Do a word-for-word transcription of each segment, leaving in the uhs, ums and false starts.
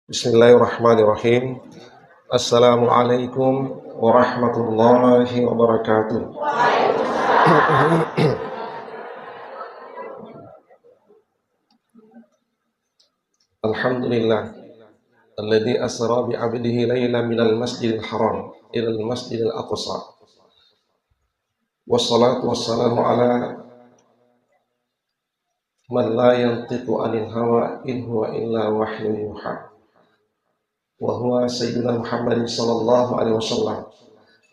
Bismillahirrahmanirrahim. Assalamualaikum warahmatullahi wabarakatuh. Alhamdulillah. Alladzi asra bi 'abdihi lailan minal masjidil haram ilal masjidil aqsa. Wassalatu wassalamu ala man la yantiqu anil hawa in huwa illa wahyun yuha. Wa huwa sayyiduna Muhammadin sallallahu alaihi wasallam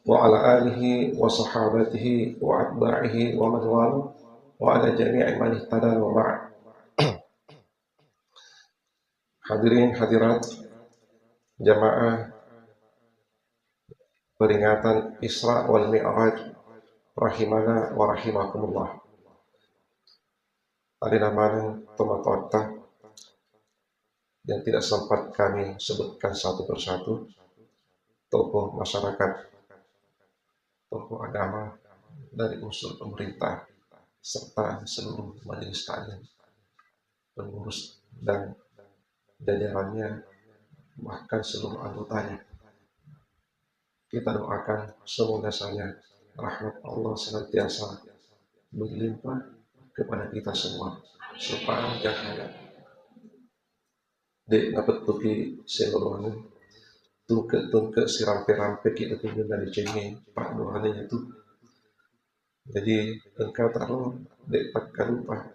wa ala alihi wa sahabatihi wa atba'ihi wa man wala wa ala jami'i man ihtada wa ba'd. Hadirin hadirat jamaah peringatan Isra wal Mi'raj rahimana wa rahimakumullah. Alena maneng tomatoatta yang tidak sempat kami sebutkan satu persatu, tokoh masyarakat, tokoh agama dari unsur pemerintah, serta seluruh majelis taklim, pengurus dan jajarannya, bahkan seluruh anggotanya. Kita doakan semoga saja rahmat Allah senantiasa berlimpah kepada kita semua sepanjang hayat. De' napettuki selolonge, tungke-tungke sirampe-rampe ki decengnge, paddoanna tu. Jadi engka taro de' takkalupa,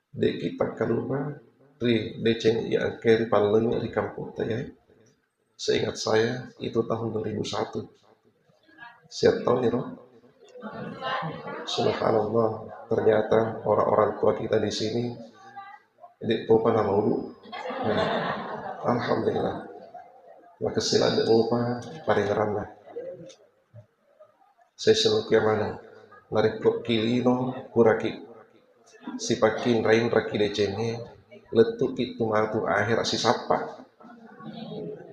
de' ki takkalupa ri deceng iya engka ri pallengnge ri kampotta iya. Seingat saya itu tahun dua ribu satu. Siap tahun itu. Subhanallah, ternyata orang-orang tua kita di sini de' topa namaudu. Nah, alhamdulillah. Makessing ladde' mopa paringeranna. Sesselokia maneng. Narekko ki lino, puraki sipakkinra-inraki decengnge, lettuki tu matu ahera sisappa.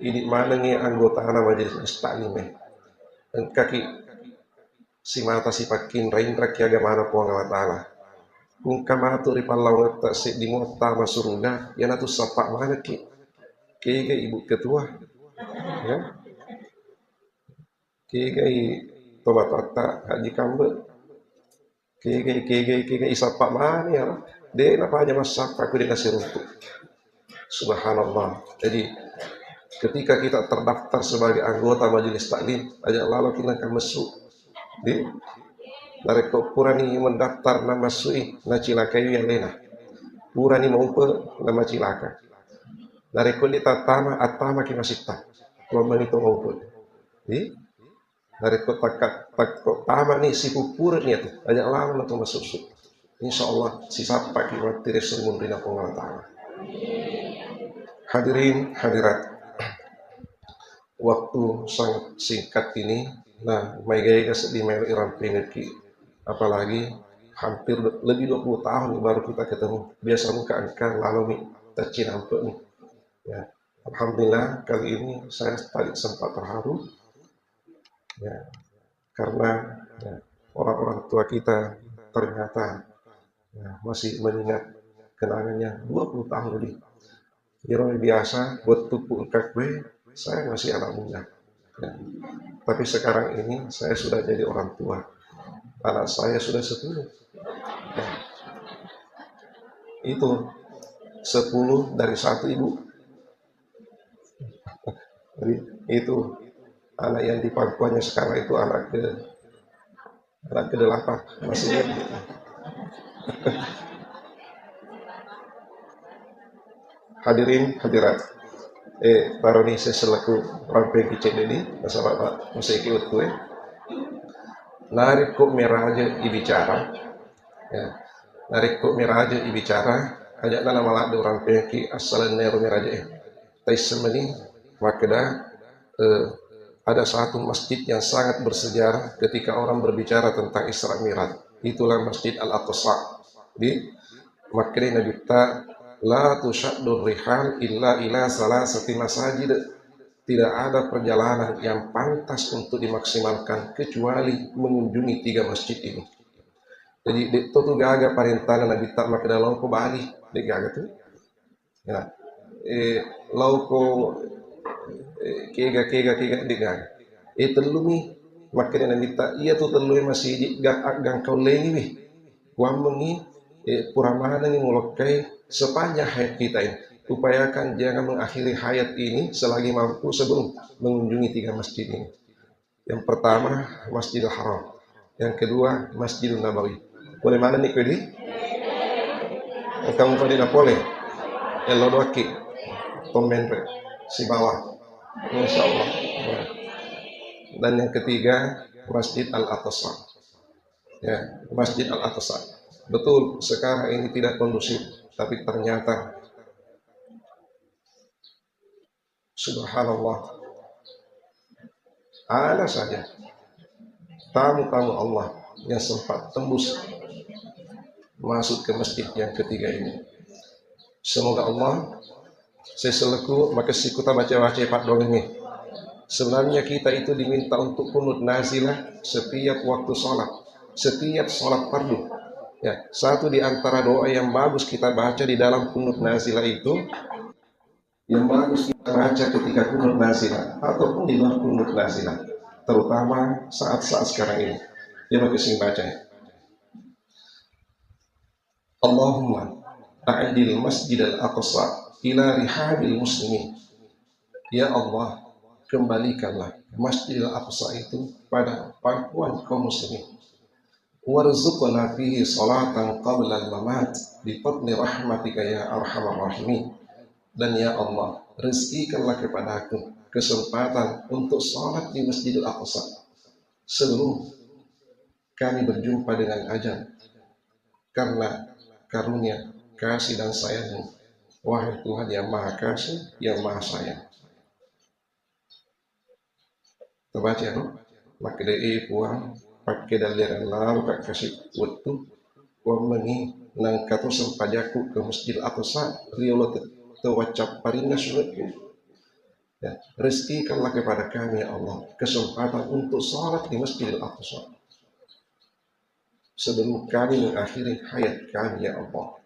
Idi manengngi anggotana majelis taklim e. Engkaki simata sipakkinra-inraki agamana Puang Allah Ta'ala. Engka matu ri pallawangetta seddi muattama suruga, iyanatu sappa manekki. Kega Ibu Ketua? Ya. Kegai tomatoatta Haji Kambe. Kegai, kegai, kegai, isappa mani ya. De' napaja massappa ku de' nasiruntu. Subhanallah. Jadi ketika kita terdaftar sebagai anggota majelis taklim, aja lalo kita akan messu. Di narekko purani mendaftar na messui, nacilakai alena. Purani maupe, namacilaka. Narekko de' tattama, attamaki masitta. Lommani to maupe. Di narekko takka-, takko tamani sipuppureng iyatu, aja lalo na to massussu. Insya Allah sisappaki mattiri semunrina Puang Allah Ta'ala. Hadirin hadirat, waktu sangat singkat ini, nah, maega-ega seddi maelo irampengekki, apalagi hampir lebih dua puluh tahun baru kita ketemu. Biasa muka engka lalomi taccinampe' ni. Ya, alhamdulillah kali ini saya tadi sempat terharu. Ya, karena, ya, orang-orang tua kita ternyata, ya, masih mengingat kenangannya dua puluh tahun lebih. Iro biasa buat tupu engka kue, saya masih anak muda. Ya. Tapi sekarang ini saya sudah jadi orang tua. Anak saya sudah sepuluh. Ya. Itu sepuluh dari satu ibu. Jadi, itu anak yang di pangkuannya sekarang itu anak ke, anak kedelapan, masih ingat. Hadirin hadirat, eh, paroni seselaku rampeng kicek ini, nasaba' Pak masih ikut kue. Narekko meraja ibicara, ya, narekko meraja ibicara, aja' na maladde' urampengki assalennero meraja, eh. Taisseng mani makkeda, eh, ada satu masjid yang sangat bersejarah ketika orang berbicara tentang Isra Mi'raj. Itulah Masjid Al-Aqsa. Di makkeda Nabitta, "La tusyaddur rihal illa ila salasati masajid." Tidak ada perjalanan yang pantas untuk dimaksimalkan kecuali mengunjungi tiga masjid ini. Jadi, de' to tu gaga parentana Nabitta makkeda lao ko Bali, de' gaga tu. Ya. eh, lao ko, eh, kega, kega, kega, degaga. Eh, tellumi, makkeda Nabitta, iya tu tellue masigi, ga-, aggang kaullengiwi. Kuammengi, eh, pura manengi mulokkai sepanjang hayat kita ini. Upayakan jangan mengakhiri hayat ini selagi mampu sebelum mengunjungi tiga masjid ini. Yang pertama, Masjidil Haram. Yang kedua, Masjidil Nabawi. Pole manenni ko idi? Engka mupa de' napole? Ello doakki. Tomenre. Sibawa. Insya Allah. Dan yang ketiga, Masjid Al-Aqsa. Ya, Masjid Al-Aqsa. Betul, sekarang ini tidak kondusif, tapi ternyata, subhanallah, ada saja tamu-tamu Allah yang sempat tembus masuk ke masjid yang ketiga ini. Semoga Allah, saya selaku, makasih kita baca-baca Pak Dongeng nih. Sebenarnya kita itu diminta untuk kunut nazilah setiap waktu sholat, setiap sholat fardu. Ya, satu di antara doa yang bagus kita baca di dalam kunut nazilah itu, yang bagus kita baca ketika kunut nazilah ataupun di luar kunut nazilah, terutama saat-saat sekarang ini. Dia pakai sing baca ya. Allahumma a'dil Masjidal Aqsa ila rihabil muslimin. Ya Allah, kembalikanlah Masjidil Aqsa itu pada pangkuan kaum muslimin. Warzuqna fihi salatan qablal mamat bi fadli rahmatika ya arhamar rahimin. Dan ya Allah, rezekikanlah kepadaku kesempatan untuk salat di Masjidil Aqsa sebelum kami berjumpa dengan ajal, karena karunia, kasih dan sayang-Mu, wahai Tuhan yang Maha Kasih, yang Maha Sayang. Tabaca, no? Makkeda, "E Puang, pakkeda lereng lalo ka kasi wettu, kuammengi nangka to sempajakku ke Masjidil Aqsa, riolo te-, tewacapparinna sunekku." Ya, rezekikanlah kepada kami, ya Allah, kesempatan untuk salat di Masjidil Aqsa sebelum kami mengakhiri hayat kami, ya Allah.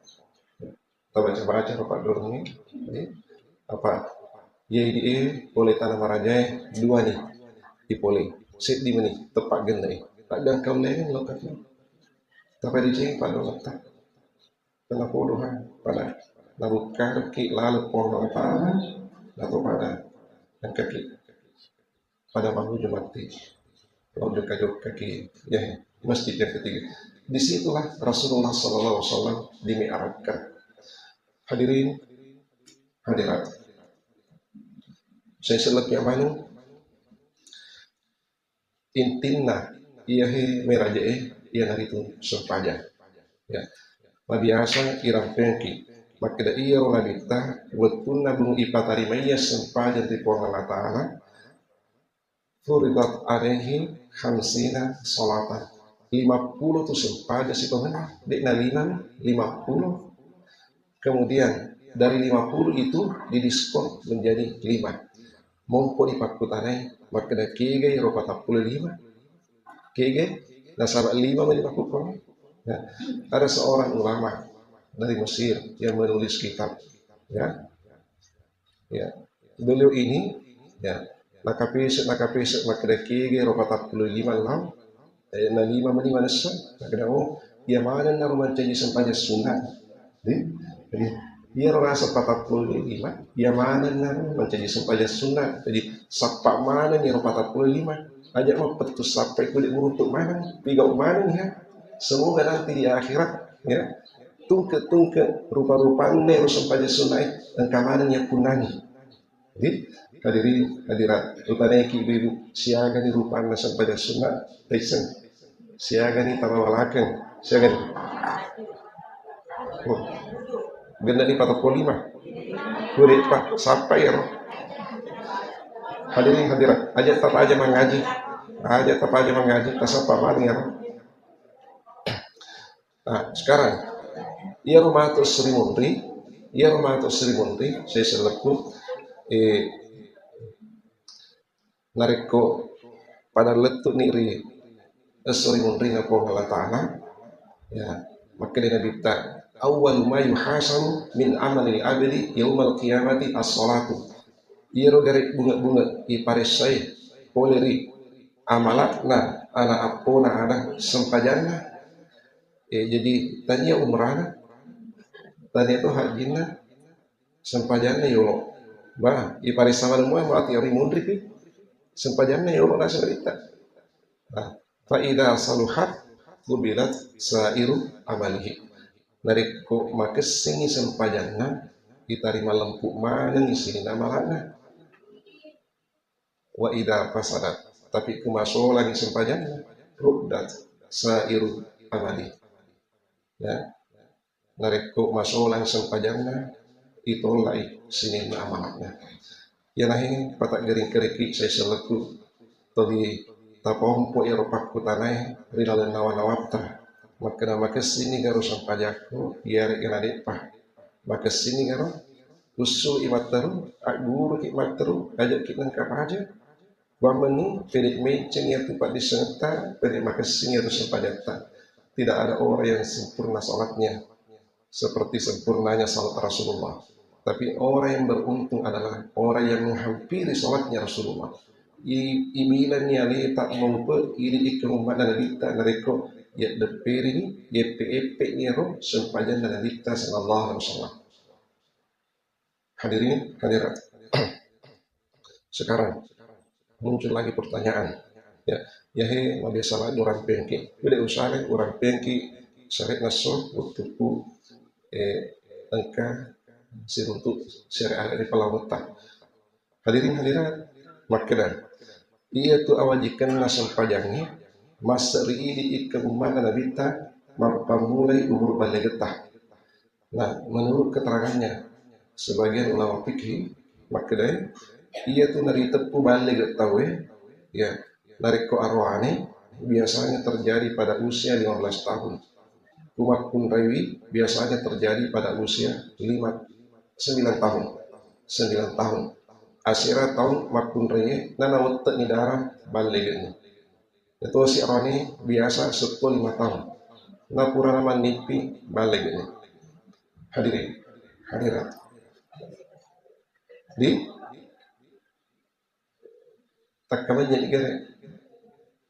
Tabaca-baca, Bapak, dulu nih. Ini apa? Ya, ini, eh, pole Tanah Marajae dua nih. Di pole. Seddi meni, tepat genne. Tak gangkau lagi, lo kata. Tapi di sini, Pak, dulu, tak. Tena podo ha, pada nabukkarki laleng Puang Allah Ta'ala, atau pada engkaki pada manuju matti, lao jokka-jokkaki, ya, masjid yang ketiga. Disitulah Rasulullah sallallahu alaihi wasallam dimi'rajkan. Hadirin, hadirat, saya selebihnya manu, intinna iyahe merajae iyanaritu sempajang. Ya. Mabiasa irampengki. Makkeda iyaro Nabitta, wettunna bungu ipatarimaiya sempajang ri Puang Allah Ta'ala, furidat alaihi khamsina salatan. Lima puluh tu sempajang sitongenna, de'na lima, lima puluh. Kemudian dari lima puluh itu didiskon menjadi lima. Mompo dipakkutanai, makkeda kegai ro patappulo lima. Kegai, nasaba lima mani pakkutanai. Nah, ada seorang ulama dari Mesir yang menulis kitab, ya. Ya. Beliau ini, ya, nakapese, nakapese makkeda kegai ro patappulo lima lao, eh, na lima mani manessa, makkeda, oh, iya manenna ro mancaji sempajang sunna. Jadi, jadi, iyaro rasa patappulo lima, iya manenna ro mancaji sempajang sunna. Jadi, sappa manenni ro patappulo lima. Aja mappettu sappai kulit muruntuk maneng, pigau maneng ya. Semoga nanti di akhirat, ya, tungke-tungke rupa-rupanna ro sempajang sunna, eh, engka maneng yakkunnangi. Jadi, hadirin, hadirat, utanaiki ibu-ibu, siagani rupanna sempajang sunna, taisseng. Siagani tama walakeng, siagani. Oh. Gennani patappulo lima. Kulit, Pak, sappa iyaro. Hadirin, hadirat, aja tapaja mangaji. Aja tapaja mangaji, tasappa mani iyaro. Nah, sekarang, iyaro matu Sri Munri, iyaro matu Sri Munri, saya seleku, eh, narekko pada lettu'ni ri esso ri munrinna Puang Allah Ta'ala, ya, makkeda Nabitta, Awwalu ma yuhasabu min amalil abdi yaumal qiyamati as-salatu. Iyaro gare' bunge-bunge iparessai pole ri amala'na ana appona ada sempajanna. Eh, jadi tania umrana, tania to hajjinna, sempajanna yolo. Bah, iparessa maneng mua mati ri munripi. Sempajanna yolo naseng ritta. Nah, fa idza saluhat qubilat sairu amalihi. Narekko makessingi sempajanna, itarima lempu manengi sininna amala'na. Wa idza fasadat, tapi ku masolangi sempajanna, ruddat sairu amali. Ya. Narekko masolang sempajanna, itollai sininna amala'na. Iyanahe pataggering kereki sai selleku, toli tapompo iyaro pakkutanae ri laleng nawa-nawatta. Makkeda, makessini garo sempajakku, iyare'ga nade'pa. Makessini garo, ussu'i matteru, agguruki matteru, ajakki nengka paja. Wammenni pede menceng iyatu paddissengetta, pede makessing iyatu sempajatta. Tidak ada orang yang sempurna salatnya seperti sempurnanya salat Rasulullah. Tapi orang yang beruntung adalah orang yang menghampiri salatnya Rasulullah. I, imilani aleta maupe idi ikkeng ummanna nabitta narekko yaddepperi ni, yeppe-eppe ni ro sempajanna nabitta sallallahu alaihi wasallam. Hadirin hadirat. Sekarang muncul lagi pertanyaan. Ya, yahe mabiasa lagi orang pengki. Bede usare orang pengki sare naso waktuku eh, engka siruntu sare ada di palawetta. Hadirin hadirat, makkeda, iyatu awajikenna sempajangnge masseri idi ikkeng ummanna nabitta mappammulai umur ballegetta. Nah, menurut keterangannya, sebagian ulama fikih makkedai, iyatu nariteppu ballegge tauwe, ya, narekko aroane biasanya terjadi pada usia lima belas tahun. Ku makkunraiwi biasanya terjadi pada usia lima, sembilan tahun. Sembilan tahun. Asera taung makkunraie, nana wette'ni dara ballegeni. Yatosi aroane biasa seppulo lima taung. Napurana mannippi ballegeni. Hadirin, hadirat. Di Takkamanya digere.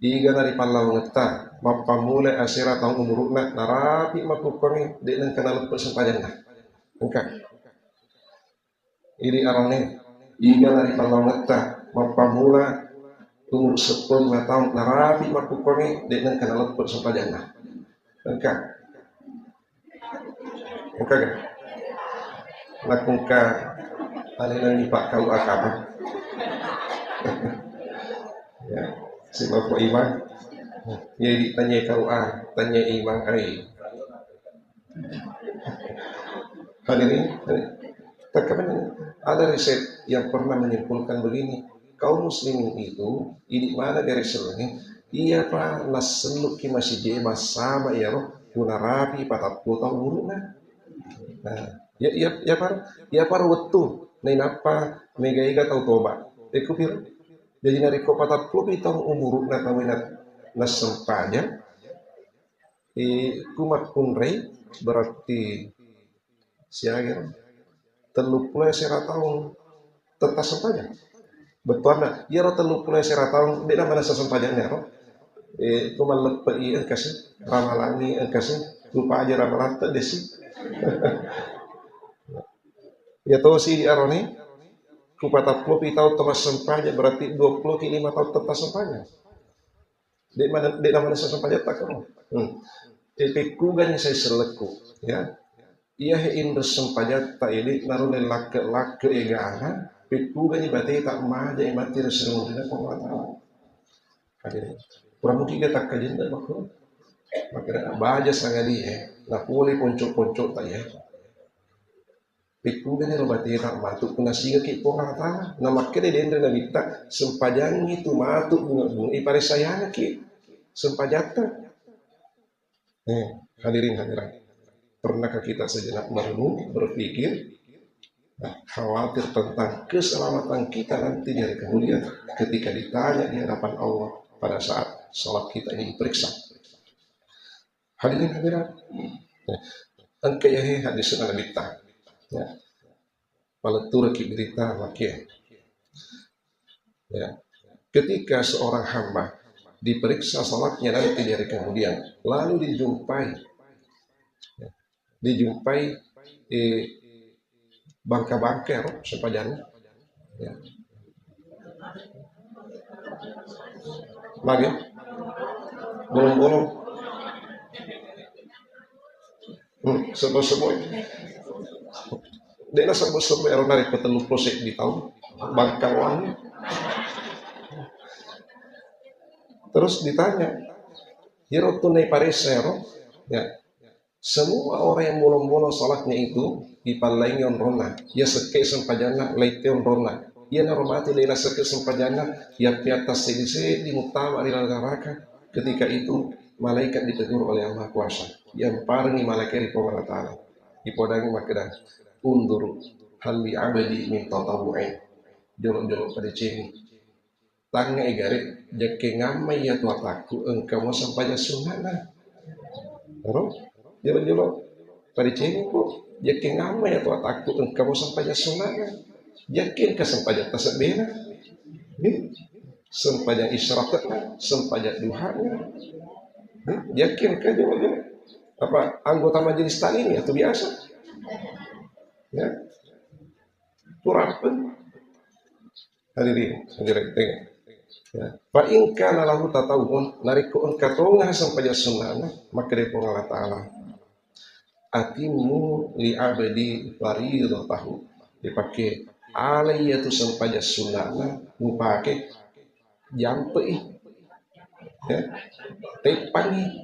Igana ri pallawangetta, mappammulai asera taung umuru'na, narapi makkukkuangnge, de' nengka naleppe sempajanna. Engka. Idi arangnge, igana ri pallawangetta, mappammula umuru seppulo lima taung, narapi makkukkuangnge, de' nengka naleppe sempajanna. Engka. Engka ga? Nakungka alena ni Pak K U A kapang. Ya, si Bapak Imam. Ya, ditanya K U A, tanya Imam ai. Hadirin, hadirin. Takkan ada riset yang pernah menyimpulkan begini, kaum muslimin itu, idi mana dari sebenarnya, iyapa nasselluki masijie massama iyaro, punarapi patappulo taung umuru'na. Nah, ya, ya, ya par, ya par wettu, nainappa mega-ega tau toba. Ekko piro? Jadi narekko patappulo pi taung umuru'na tau na, nassempajang, eh, ku makkunrai berarti siaga telluppulo asera taung tetta sempajang. Bettuanna, iyaro telluppulo asera taung, de' namanessa sempajang iyaro. Eh, ko malleppe'i engkasi, ramalangi engkasi, rupaja ramalatta desi. Ya tosi di aroni, ku patappulo pi taung tetta sempajang, berarti dua puluh ki lima taung tetta sempajang. De' mana, de' namanessa sempajatta ko. Hmm. E, pekkugani sai sellekku, ya. Iyahe inreng sempajatta idi naro le lakke-lakke egana, pekkugani bateta maja e matti ri sirunrina Puang Allah Taala. Hadirin. Pura mukiga takkajenna makko. Makanya baja sangadie, napole ponco-poncota ya. Pekkugani ro bateta matu ku nasigaki Puang Allah Taala. Namakkeda denre nabitta, sempajangi tu matu bunga-bunga iparessayangaki sempajatta. Eh, hadirin hadirat. Pernahkah kita sejenak merenung, berpikir, nah, khawatir tentang keselamatan kita nanti di hari kemudian ketika ditanya di hadapan Allah pada saat salat kita ini diperiksa? Hadirin hadirat. Eh, Engka iya he hadis Nabitta. Ya. Paletturaki berita makia. Ya. Ketika seorang hamba diperiksa salatnya nanti di hari kemudian, lalu dijumpai, ya, dijumpai, eh, bangka-bangka ero sempajanna. Ya. Magi? Bolong-bolong. Hmm, sebut-sebut. De'na sebut-sebut ero narekko telluppulo seddi taung bangkang wangi. Terus ditanya, iyaro tu naiparessa ero, ya, semua orang yang bolong-bolong salatnya itu dipallaingi onronna. Iya sekke sempajanna, laitte onronna. Iyanaro mati laina sekke sempajanna, iya piatta seddi-seddi muttama ri laleng neraka. Ketika itu malaikat ditegur oleh Yang Maha Kuasa. Yang parengi malaikat ri Puang Allah Taala. Dipodangi makkeda, "Unduru hal li abdi min tatawwu'in." Jolo-jolo padecengi. Tangnga e gare, jakkengamma iya tu atakku engka mo sempajang sunnana. Ero, jolo-jolo padecengi ko, jakkengamma iya tu atakku engka mo sempajang sunnana. Jakke engka sempajang tasebbena. Hmm? Sempajang isyraqna, sempajang duhana. Hmm? Jakke engka jolo-jolo. Apa anggota majelis taklim ya tu biasa. Ya. Turappen. Hadirin, hadirin, tengok. Ya. Fa in kana lahu tatawwu'un, narekko engka tonga sempajang sunnana, makkeda Puang Allah Taala, "Atimmu li abdi faridatahu." Dipake alai iya tu sempajang sunnana, mupake jampei. Ya. Teppangi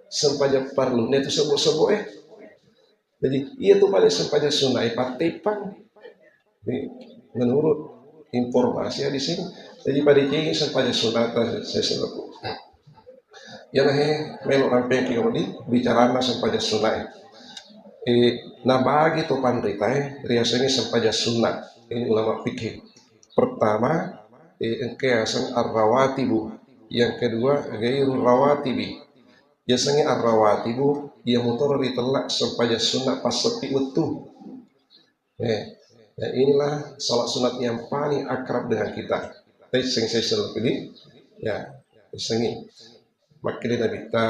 sempajang parlunna itu sebbo-sebbo e. Jadi, iya tu pale sempajang sunnah e patteppang. Jadi, menurut informasi ya di sini. Jadi, pada kini sempajang sunnah ta-, saya selaku. Ya nah, eh, melo rampeng ki di bicarana sempajang sunnah e. Eh, nabagi tu panrita e, riasengi sempajang sunnah. Ini ulama fikih. Pertama, eh, engka aseng ar-rawatibu. Yang kedua, ghairur rawatibi. Biasanya ar-rawatibu, iya mutoro ritella sempajang sunnah pas sepi wettu. Eh, ya inilah salat sunat yang paling akrab dengan kita. Tapi sing saya selalu pilih, ya, sengi. Makin Nabi ta,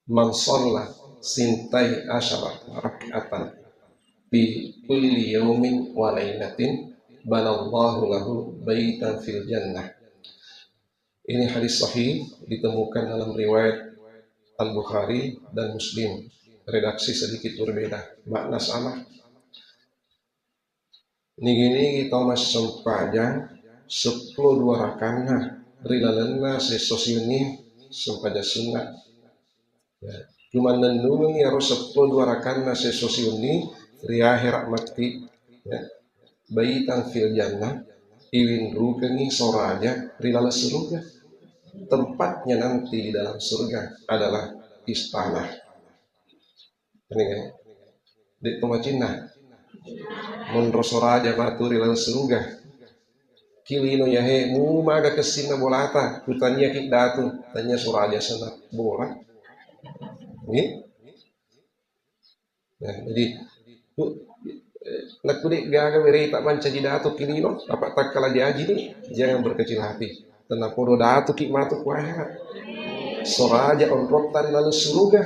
"Man shalla sintai asyara rak'atan fi kulli yaumin wa lailatin, banallahu lahu baitan fil jannah." Ini hadis sahih, ditemukan dalam riwayat Al-Bukhari dan Muslim. Redaksi sedikit berbeda, makna sama. Nigi-nigi tau massempajang seppulo dua rakanna ri lalenna sesso siwenni sempajang sunnah. Ya. Cuma nennungengi aro seppulo dua rakanna sesso siwenni ri ahera matti. Ya. Baitang fil jannah, iwinrukengi soraja ri laleng suruga. Tempatnya nanti di dalam surga adalah istana. Ini kan? Di pemacinna. Monro soraja matu ri laleng suruga. Kilino yahe, mumaga kessinna bolata, kutania ki datu, tania soraja sana bola. Ini? Nah, jadi, bu, eh, nakku de gaga berita mancaji datu kilino, apa takkala jaji ni, jangan berkecil hati. Tennapodo datu ki matu ku ahera. Soraja onrotta ri laleng suruga.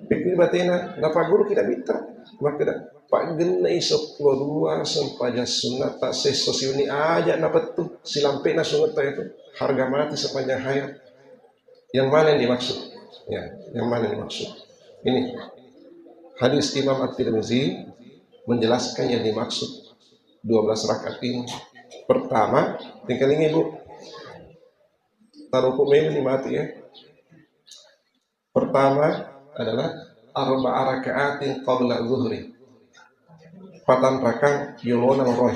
Pikir batena, napaguru kita minta. Makkeda, paggennai seppulo dua sempajang sunnah tak sesso siuni aja napettu. Silampe na sunnah itu. Harga mati sepanjang hayat. Yang mana yang dimaksud? Ya, yang mana yang dimaksud? Ini hadis Imam At-Tirmizi menjelaskan yang dimaksud dua belas rakaat ini. Pertama, tinggal ini, Bu. Taruh kok memang mati ya. Pertama adalah arba'a raka'atin qabla zuhri. Patang rakang yolona roh.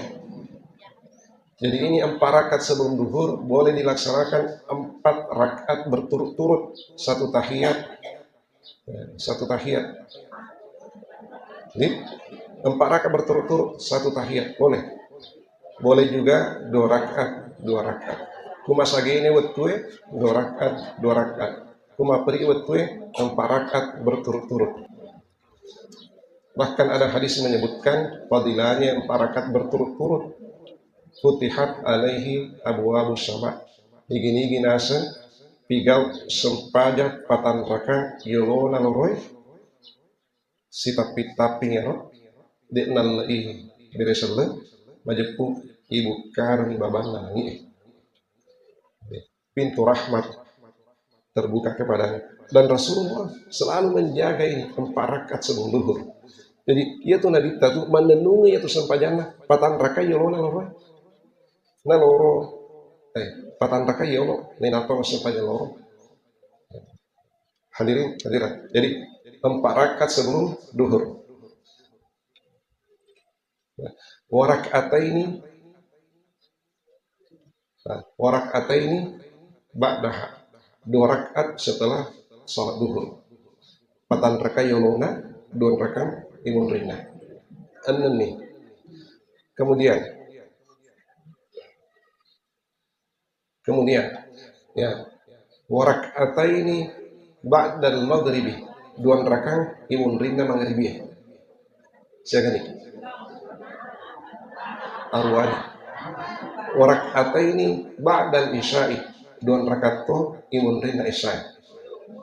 Jadi ini empat rakaat sebelum duhur boleh dilaksanakan empat rakaat berturut-turut satu tahiyat. Ya, satu tahiyat. Jadi empat rakaat berturut-turut satu tahiyat boleh. Boleh juga dua rakaat, dua rakaat. Kumasagene wettue dua rakaat, dua rakaat. Kumaperi wettue empat rakaat berturut-turut. Bahkan ada hadis menyebutkan fadilahnya empat rakaat berturut-turut. Futihat alaihi abwabu sama. Nigi-nigi naseng pigau sempajang patanrakang yolona loroe. Sitappi-tapping ero, de' nalle'i bere selleng, majeppu ibukkareng babanna langi'e. Pintu rahmat terbuka kepadanya. Dan Rasulullah selalu menjaga ini empat rakaat sebelum duhur. Jadi, iya tu Nabitta tu mannennungi iya tu sempajanna, patanrakai yolona loro. Na loro, eh, patanrakai yolo, nainappa massempajang loro. Hadirin, hadirat. Jadi, empat rakaat sebelum duhur. Warak'ataini, nah, warak'ataini ba'daha. Dua rakaat setelah salat duhur. Patanrakai yolona, dua rakaat imunrinna. Ennenni. Kemudian, Kemudian, ya, warak'ataini ba'dal maghribi, dua rakang imunrinna mangribi. Siaga niki? Aruwani. Warak'ataini ba'dal isya'i, dua rakaat to imunrinna isya'i.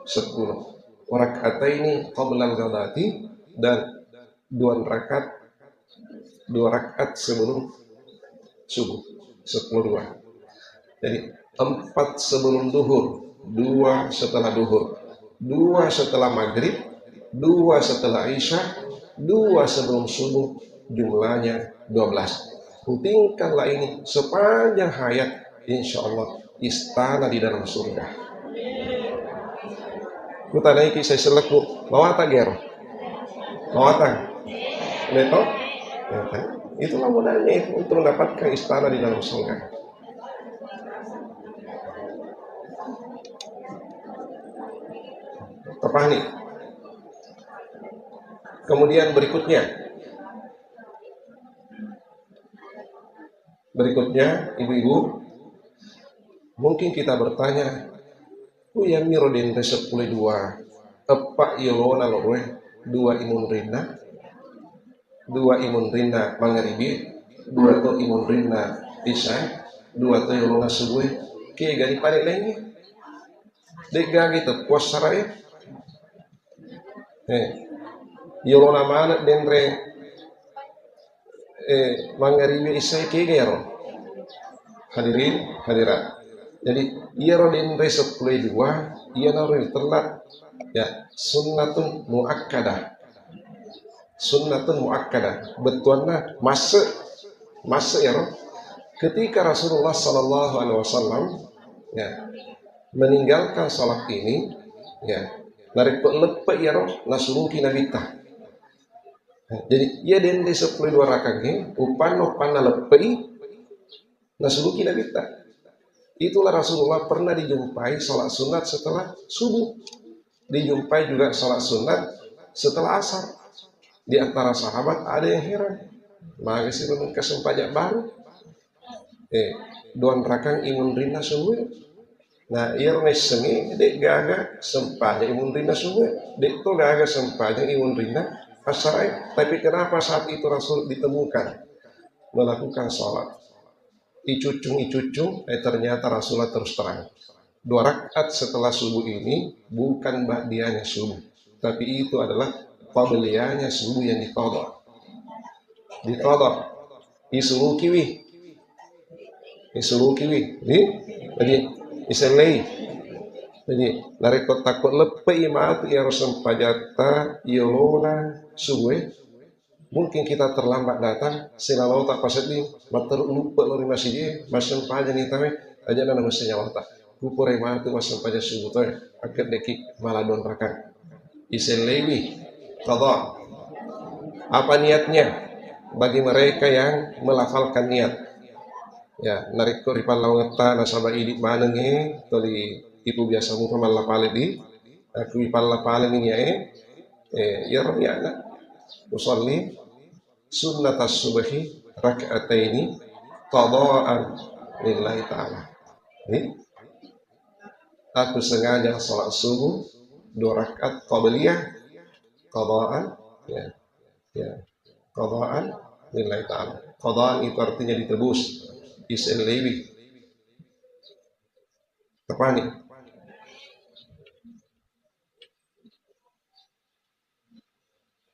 Seppulo. Warak'ataini qablal ghadati, dan dua rakaat, dua rakaat sebelum subuh, sepuluh dua. Jadi, empat sebelum duhur, dua setelah duhur, dua setelah maghrib, dua setelah isya, dua sebelum subuh, jumlahnya dua belas. Rutinkanlah ini sepanjang hayat, insya Allah istana di dalam surga. Kutanaiki sai selleku, mawatang gero? Mawatang? Leto? Mawatang. Itulah modalnya itu untuk mendapatkan istana di dalam surga. Terpahami? Kemudian berikutnya, Berikutnya, ibu-ibu, mungkin kita bertanya, "Ku iyami ro denre seppulo dua, eppa yolona loroe, dua imunrinna, dua imunrinna mangaribi, dua to imunrinna isya, dua to yolona subue, kegani pale laingnge?" De'gaga teppu assarae. Eh, yolona maneng denre, eh, mangaribi isai kega ero. Hadirin, hadirat. Jadi, iyaro denre seppulo dua, iyanaro telat. Ya, sunnatun muakkadah. Sunnatun muakkadah. Bettuanna masse, masse ero. Ketika Rasulullah sallallahu alaihi wasallam, ya, meninggalkan salat ini, ya, narekko leppe iyaro nasuruki Nabitta. Jadi, iya denre seppulo dua rakangnge, upanna, upanna leppe'i, nasuruki Nabitta. Itulah Rasulullah pernah dijumpai salat sunat setelah subuh. Dijumpai juga salat sunat setelah asar. Di antara sahabat ada yang heran. Magi si memang kesempatan baru. Eh, dua rakang imunrinna subuh. Nah, iyaro naissengngi, de'gaga sempajang imunrinna subuh, de'to gaga sempajang imunrinna asarae. Tapi kenapa saat itu Rasul ditemukan melakukan salat? Icuccung-icuccung, eh, ternyata Rasulullah terus terang. Dua rakaat setelah subuh ini bukan ba'diyahnya subuh, tapi itu adalah qabliyahnya subuh yang diqadha. Diqadha. Isurukiwi. Isurukiwi. Jadi, jadi isellei. Jadi, narekko takko leppe'i matu iyaro sempajatta yolona subuh e, mungkin kita terlambat datang, silalota pasedding, matteru luppe lo ri masigi e, massempajang ni tauwe, ajana namesse nyawata. Kupurai matu massempajang subuh tauwe, akkeddeki mala dua rakang. Iselleiwi qadha. Apa niatnya? Bagi mereka yang melafalkan niat. Ya, narekko ripallawangetta nasaba idi manengngi toli ipu biasa mupa mallapale di, aku ipallapale niat e, eh, iyaro niatna. Usalli sunnatas subhi rak'ataini qadha'an lillahi ta'ala. Ini aku sengaja sholat subuh dua rakaat qabliyah qadaan, ya, ya, qadaan lillahi ta'ala. Qadaan itu artinya ditebus, isellewi. Tepani.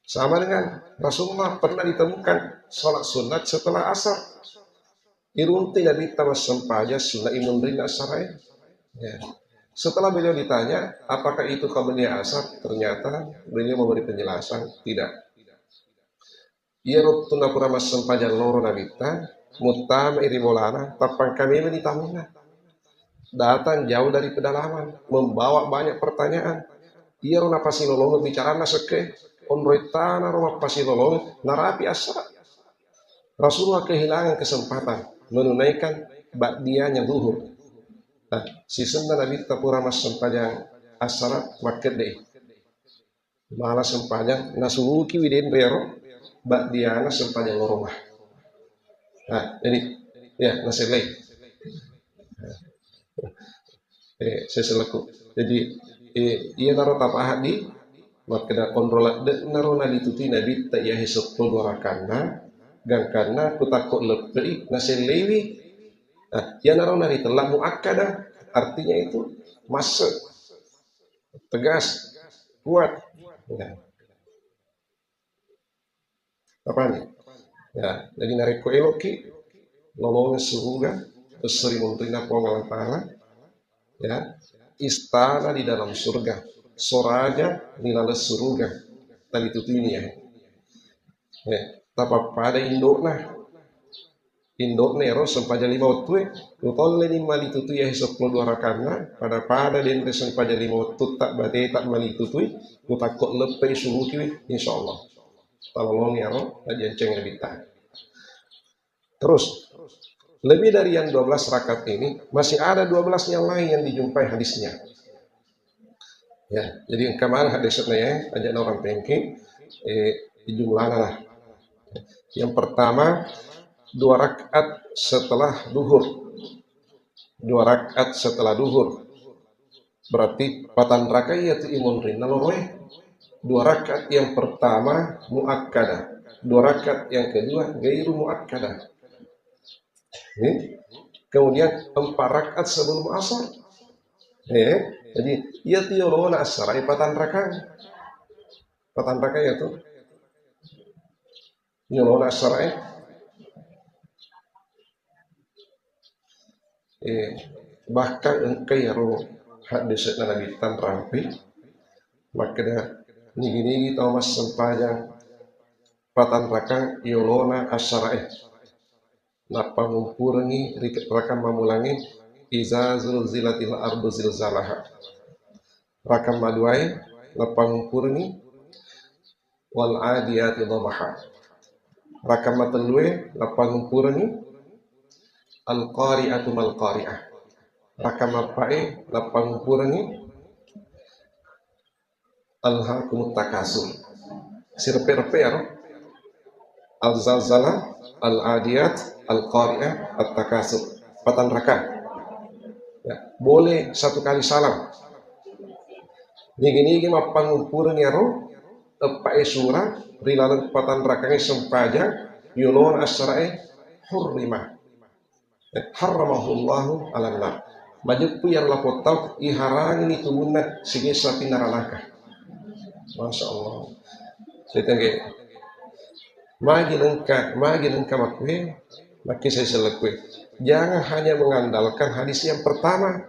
Sama dengan Rasulullah pernah ditemukan sholat sunat setelah asar. Iruntu Nabitta massempajang sunat imunrinna asar, eh. Ya. Setelah beliau ditanya, apakah itu qabliyah asar? Ternyata beliau memberi penjelasan, tidak. Iyaro wettunna pura massempajang loro Nabitta, muttamai ri bolana, tappangka memeni tamunna. Datang jauh dari pedalaman, membawa banyak pertanyaan. Iyaro napasilolongeng bicaranna sekke, onroi tanaro mappasilolongeng, narapi asara. Rasulullah kehilangan kesempatan menunaikan ba'diyahnya zuhur. Nah, sisenna Nabitta pura massempajang asara, makkedde. Mala sempajang, nasurukiwi denre ro, ba'diyana sempajang loro mah. Nah, jadi, ya, nasellei. Eh, saya selaku. Jadi, eh, iyanaro tapahaddi, makkeda onro ladde'naro nalitutui Nabitta iyahe seppulo dua rakanna, gangkanna kutakko leppe'i, naselleiwi. Nah, iyanaro naritella muakkada, artinya itu masse. Tegas, kuat. Ya. Apa nih? Ya, jadi narekko eloki lolongeng suruga, esso ri munrinna Puang Allah Ta'ala, ya, istana di dalam surga, soraja di laleng suruga, talitutui ni ya. Ya, tapappada indo'na. Indo'na ero sempajang lima wettue, utolleni malitutui yahe seppulo dua rakanna, pada-pada denre sempajang lima wettutta bateta malitutui, utakko leppe'i surukiwi, insyaallah. Talolongi ero, najanceng Nabitta. Terus, lebih dari yang dua belas rakaat ini, masih ada dua belas yang lain yang dijumpai hadisnya. Ya, jadi engka maneng hadisna ya, aja' naurang pengki, eh, jumlahna lah. Yang pertama, dua rakaat setelah duhur. Dua rakaat setelah duhur. Berarti patang rakaat yaitu imunrinna loroe. Dua rakaat yang pertama muakkada. Dua rakaat yang kedua gairu muakkada. Ini. Kemudian empat rakaat sebelum asar. Eh, jadi, iya tu yolona asara, eh, patang rakaat. Patang rakaat ya tu. Yolona asara, eh. Eh, bahkan engka iyaro haddese'na Nabitta rampe, makkeda, nigi-nigi tau massempajang patang rakaat yolona asara, eh. Nappa ngumpurengngi ri rakang mammulangnge, "Iza zulzilatil ardu zilzalaha." Rakang maduae, nappa ngumpurengngi, "Wal adiyati dhabaha." Rakang matellue, nappa ngumpurengngi, "Al qari'atu mal qari'ah." Rakang mappae, nappa ngumpurengngi, "Alhaakumut takasur." Sireppe-reppe iyaro. Al-zalzalah, al-adiyat, al-qari'ah, at-takasur. Patang rakaat. Ya, boleh satu kali salam. Nigi-nigi mappangumpureng iyaro, eppa'e sura, ri laleng patang rakaat sempajang, yolona asarae, hurrimah. Harramahullahu alan nar. Majeppu iyaro lapong tau iharangini tumunna sigessa api naranaka. Masya Allah. Saya tengke. Magi nengka, magi nengka makkue, makkisai sellekkue. Jangan hanya mengandalkan hadis yang pertama.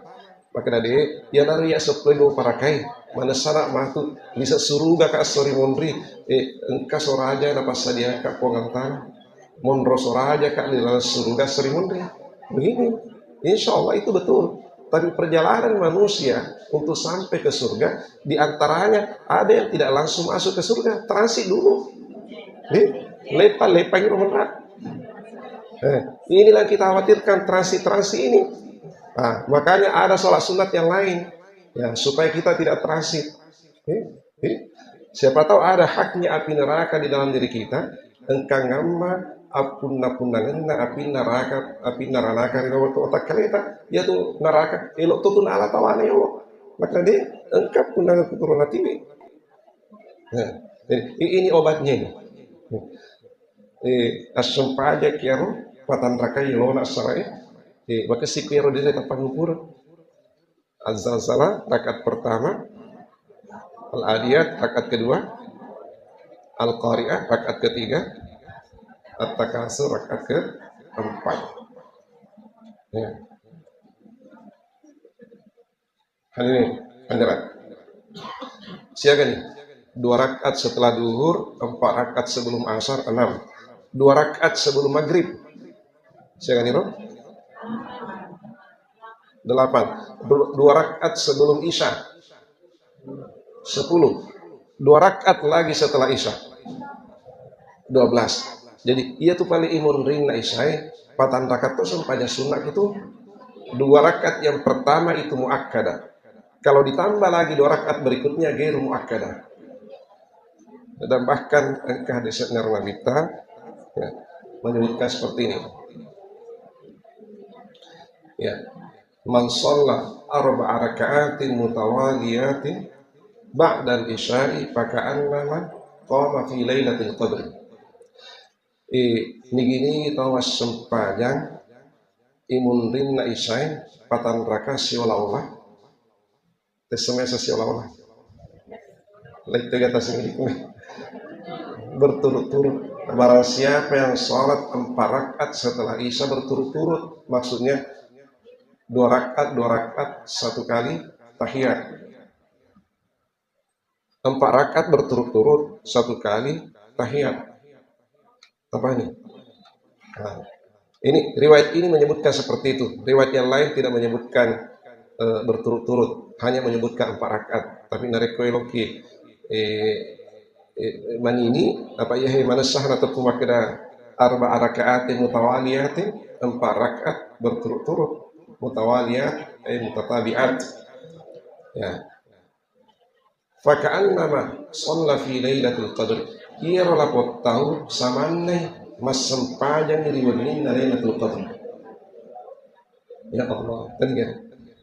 Makkeda de, iyanaro iya seppulo dua parakai, manessana matu, bisa suruga ka esso ri munri, eh, engka soraja napassadiaka Puang Allah Ta'ala. Monro soraja ka di dalam surga esso ri munri. Begini, insya Allah itu betul. Tapi perjalanan manusia untuk sampai ke surga, di antaranya ada yang tidak langsung masuk ke surga, transit dulu. Nih, lepa-lepa gitu, beneran. Eh, inilah kita khawatirkan, transit-transit ini. Nah, makanya ada sholat sunat yang lain, ya, supaya kita tidak transit. Eh, eh, siapa tahu ada haknya api neraka di dalam diri kita, engka ngamma appunna-punnangenna apinna raka, apinna ranaka ri wettu watakkaleta, iyatu naraka, elo' to tu naala tawana, ya Allah. Maka de' engka punnangekku turun atiwi. Nah, jadi, i-, ini obatnya ini. Eh, assempajang kiaro patanrakai lona sarae. Eh, maka siku ero desa tapangupur. Az-Zalzalah rakaat pertama, Al-Adiyat rakaat kedua, Al-Qari'ah rakaat ketiga, At-Takasur rakaat keempat. Ya. Hadirin, hadirat. Siaga nih? Dua rakaat setelah duhur, empat rakaat sebelum asar, enam. Dua rakaat sebelum maghrib. Siaga nih, Ro? Delapan. Du-, dua rakaat sebelum isya. Sepuluh. Dua rakaat lagi setelah isya. Dua belas. Jadi, iyatu paling imunrinna isyae, patanrakat to sempajang sunnah itu. Dua rakaat yang pertama itu muakkadah. Kalau ditambah lagi dua rakaat berikutnya, gairu muakkadah. Dan bahkan engka hadis Nabi kita, ya, menyebutkan seperti ini. Ya. "Man shalla arba'a raka'atin mutawaliyatin ba'dal isya'i faka'annama qama fi lailatul qadr." Eh, nigi-nigi tau massempajang imunrinna isyae patanraka siola-ola. Tessemesa siola-ola. Lagi tega tasing berturut-turut. Barang siapa yang sholat empat rakaat setelah isya berturut-turut, maksudnya dua rakaat, dua rakaat, satu kali tahiyat. Empat rakaat berturut-turut, satu kali tahiyat. Apa ini? Nah, ini riwayat ini menyebutkan seperti itu. Riwayat yang lain tidak menyebutkan, eh, berturut-turut, hanya menyebutkan empat rakaat. Tapi narekko eloki, eh, eh, manini, apa iya, he, manessah na teppu makkeda arba'a raka'atin mutawaliyatin, empat rakaat berturut-turut, mutawaliyat, eh, mutatabi'at. Ya. Faka'annama shalla fi lailatul qadr. Iyaro lapottau samannai massempajang ri wenninna Lailatul Qadr. Ya Allah, kan gitu.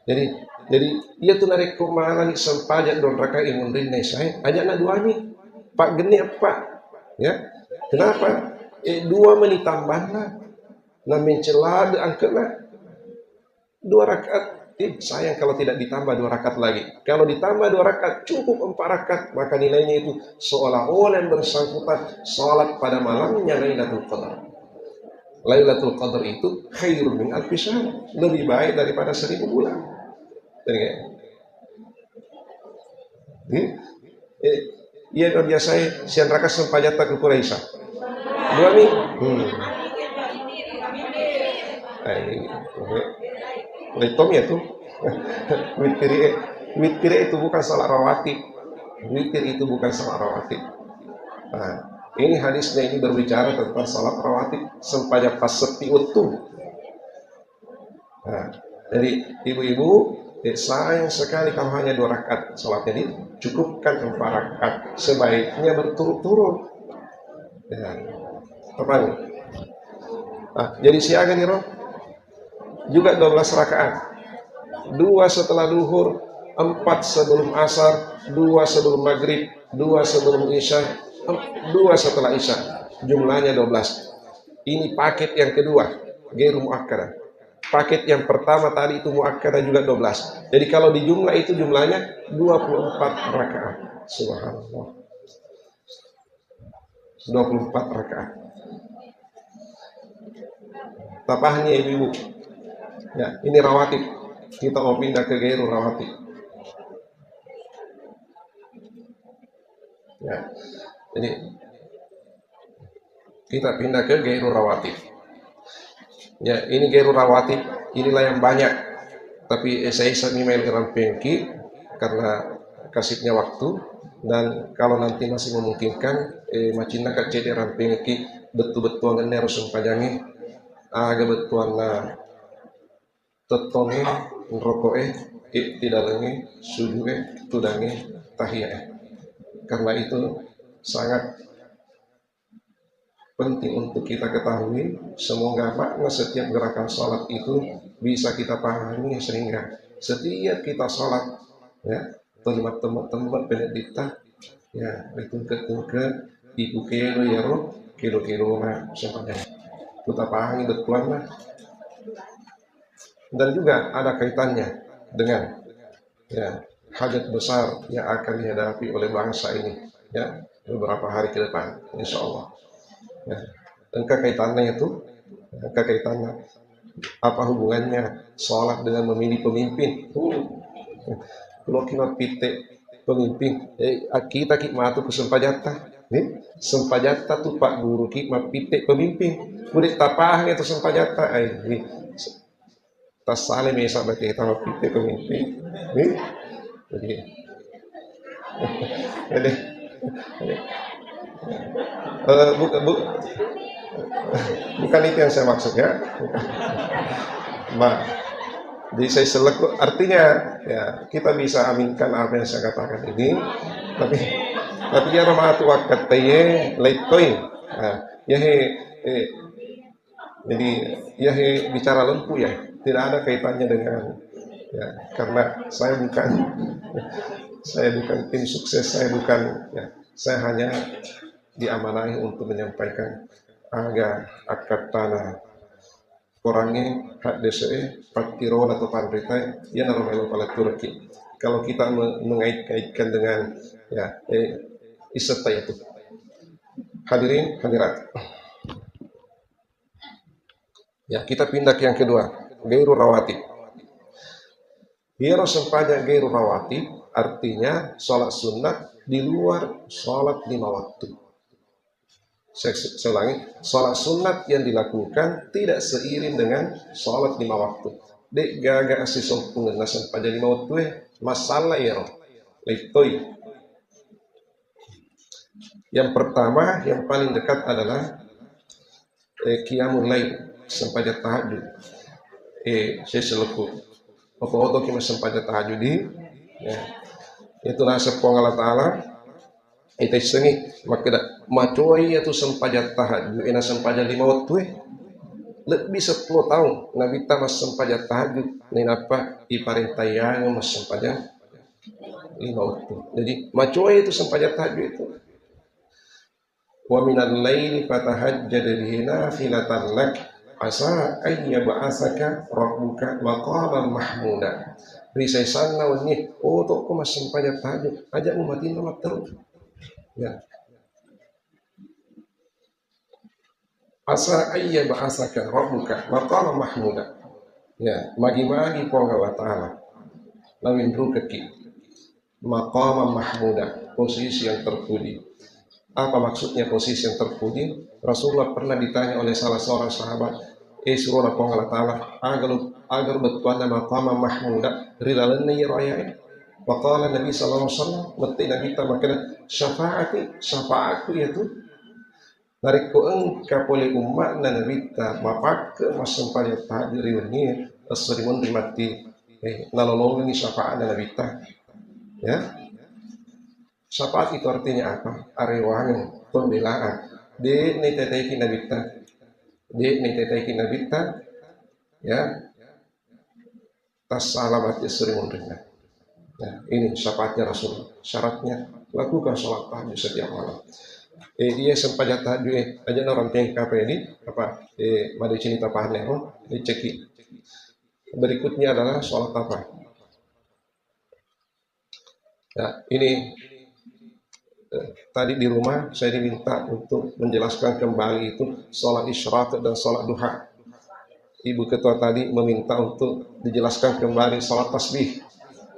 Jadi, jadi iyatu narekko malani sempajang dua rakaat imunrinna isyae, aja'na duami. Pak geni apa? Ya. Kenapa? Eh, dua meni tambanna. Na mencela de angkena. Dua rakaat, eh, sayang kalau tidak ditambah dua rakaat lagi. Kalau ditambah dua rakaat, cukup empat rakaat, maka nilainya itu seolah-olah yang bersangkutan salat pada malamnya Lailatul Qadar. Lailatul Qadar itu khairun min alfi syahr, lebih baik daripada seribu bulan. Jadi, ya. Hmm? Eh, iya, biasa, eh, siang rakaat sempajatta ku Quraisy. Dua mi? Hmm. Eh, ini, ini. Itu ya tuh. Witir, eh, witir itu bukan salat rawatib. Witir itu bukan salat rawatib. Nah, ini hadisnya ini berbicara tentang salat rawatib, sempajang pas sepi waktu. Nah, jadi ibu-ibu, eh, sayang sekali kalau hanya dua rakaat sholatnya, jadi cukupkan empat rakaat. Sebaiknya berturut-turut. Ya. Apa ini? Nah, jadi siaga nih, Roh? Juga dua belas rakaat. Dua setelah duhur, empat sebelum asar, dua sebelum maghrib, dua sebelum isya, em-, dua setelah isya. Jumlahnya dua belas. Ini paket yang kedua, gairu muakkadah. Paket yang pertama tadi itu muakkadah juga dua belas. Jadi kalau dijumlah itu jumlahnya dua puluh empat rakaat. Subhanallah. Dua puluh empat rakaat. Tapahani ya, ibu-ibu. Ya, ini rawatib. Kita mau pindah ke gairu rawatib. Ya. Jadi kita pindah ke gairu rawatib. Ya, ini gairu rawatib, inilah yang banyak. Tapi, eh, saya isa memilih rampengki karena kasipnya waktu. Dan kalau nanti masih memungkinkan, eh, macinna ka cede rampengki betu-betuangenna ero sempajangnge. Aga betuanna tettongnge, roko'e, iktidalengnge, suju'e, tudangnge, tahiyae. Karena itu sangat penting untuk kita ketahui. Semoga makna setiap gerakan sholat itu bisa kita pahami, sehingga setiap kita sholat, ya, tuli mattemma-temma penedditta, ya, ritungke-tungke, ipukelo yaro kelo-kelona sempajang. Kita pahami bettuanna. Dan juga ada kaitannya dengan, ya, hajat besar yang akan dihadapi oleh bangsa ini, ya, beberapa hari ke depan, insya Allah. Ya. Engka kaitannya itu, engka kaitannya. Apa hubungannya sholat dengan memilih pemimpin? Hmm. Kalau kita pitik pemimpin, eh, kita ki matu ke sempajatta. Nih, sempajatta tuh Pak Guru ki mappitik pemimpin. Udah tapahang itu sempajatta, eh, nih. Tassale mesa bate tama pitte pemimpin. Nih. Jadi, jadi, jadi. Eh, buka-, bu-, bukan itu yang saya maksud, ya. Ma, jadi saya seleku, artinya, ya, kita bisa aminkan apa yang saya katakan ini, tapi, tapi ya, matu wakkattaie, lettoi. Nah, ya, he, eh, jadi, ya, he, bicara lempu, ya, tidak ada kaitannya dengan, ya, karena saya bukan, saya bukan tim sukses, saya bukan, ya, saya hanya diamanahi untuk menyampaikan aga akkattana korangnge, haddese'e, pattirona atau panritae, ya, naro melo palettureki. Kalau kita me-, mengait-kaitkan dengan, ya, eh, isetta itu. Hadirin, hadirat. Ya, kita pindah ke yang kedua, gairu rawatib. Iyaro sempajang gairu rawatib artinya sholat sunat di luar sholat lima waktu. Saya, saya ulangi, sholat sunat yang dilakukan tidak seiring dengan sholat lima waktu. De'gaga assisompungenna sempajang lima waktu, eh, masalah iyaro. Lettoi. Yang pertama, yang paling dekat adalah, eh, qiyamul lail, sempajang tahajud. Eh, saya seleku. Oto-oto ki massempajang tahajud di, ya. Itu naseng Puang Allah Ta'ala, ita issengi, makkeda, macoai iyatu sempajang tahajud, eh, na sempajang lima waktu, eh. Lebih sepuluh tahun Nabitta massempajang tahajud, nainappa iparentayangeng massempajang lima waktu. Jadi, macoai itu sempajang tahajud itu. "Wa minal laili fatahajjad bihi nafilatan lak, asa an yab'asaka rabbuka maqaman mahmuda." Ri saisanna wennie, oto'ko massempajang tahajud, aja' mumatinro matteru. Ya. "Asa an yab'asaka rabbuka maqaman mahmuda." Ya, magi-magi Puang Allah Ta'ala nawenrukekki maqaman mahmuda, posisi yang terpuji. Apa maksudnya posisi yang terpuji? Rasulullah pernah ditanya oleh salah seorang sahabat, "Eh, surona Puang Allah Ta'ala, aga lo, aga lo bettuanna maqaman mahmuda ri lalenna iyaro ayae?" Wa qala Nabi sallallahu alaihi wasallam, mette Nabitta makkeda, "Syafaati, syafaatku iyatu." Narekko engka pole umma'na Nabitta mapakke massempajang tahajud ri wennie, esso ri munri matti, eh, nalolongengi syafaatna Nabitta. Ya. Syafaat itu artinya apa? Arewangeng, pembelaan. De' naitetaiki Nabitta. De' naitetaiki Nabitta. Ya. Tassalamati esso ri munrinna. Nah, ini syafaatnya Rasul. Syaratnya, lakukan sholat tahajud setiap malam. Eh, iya sempajang tahajud, eh, aja' na orang tengka apa ini, apa, eh, madeceng tapahang ero, eh, ceki. Berikutnya adalah sholat apa? Ya, ini, eh, tadi di rumah saya diminta untuk menjelaskan kembali itu sholat isyraq dan sholat duha. Ibu Ketua tadi meminta untuk dijelaskan kembali sholat tasbih.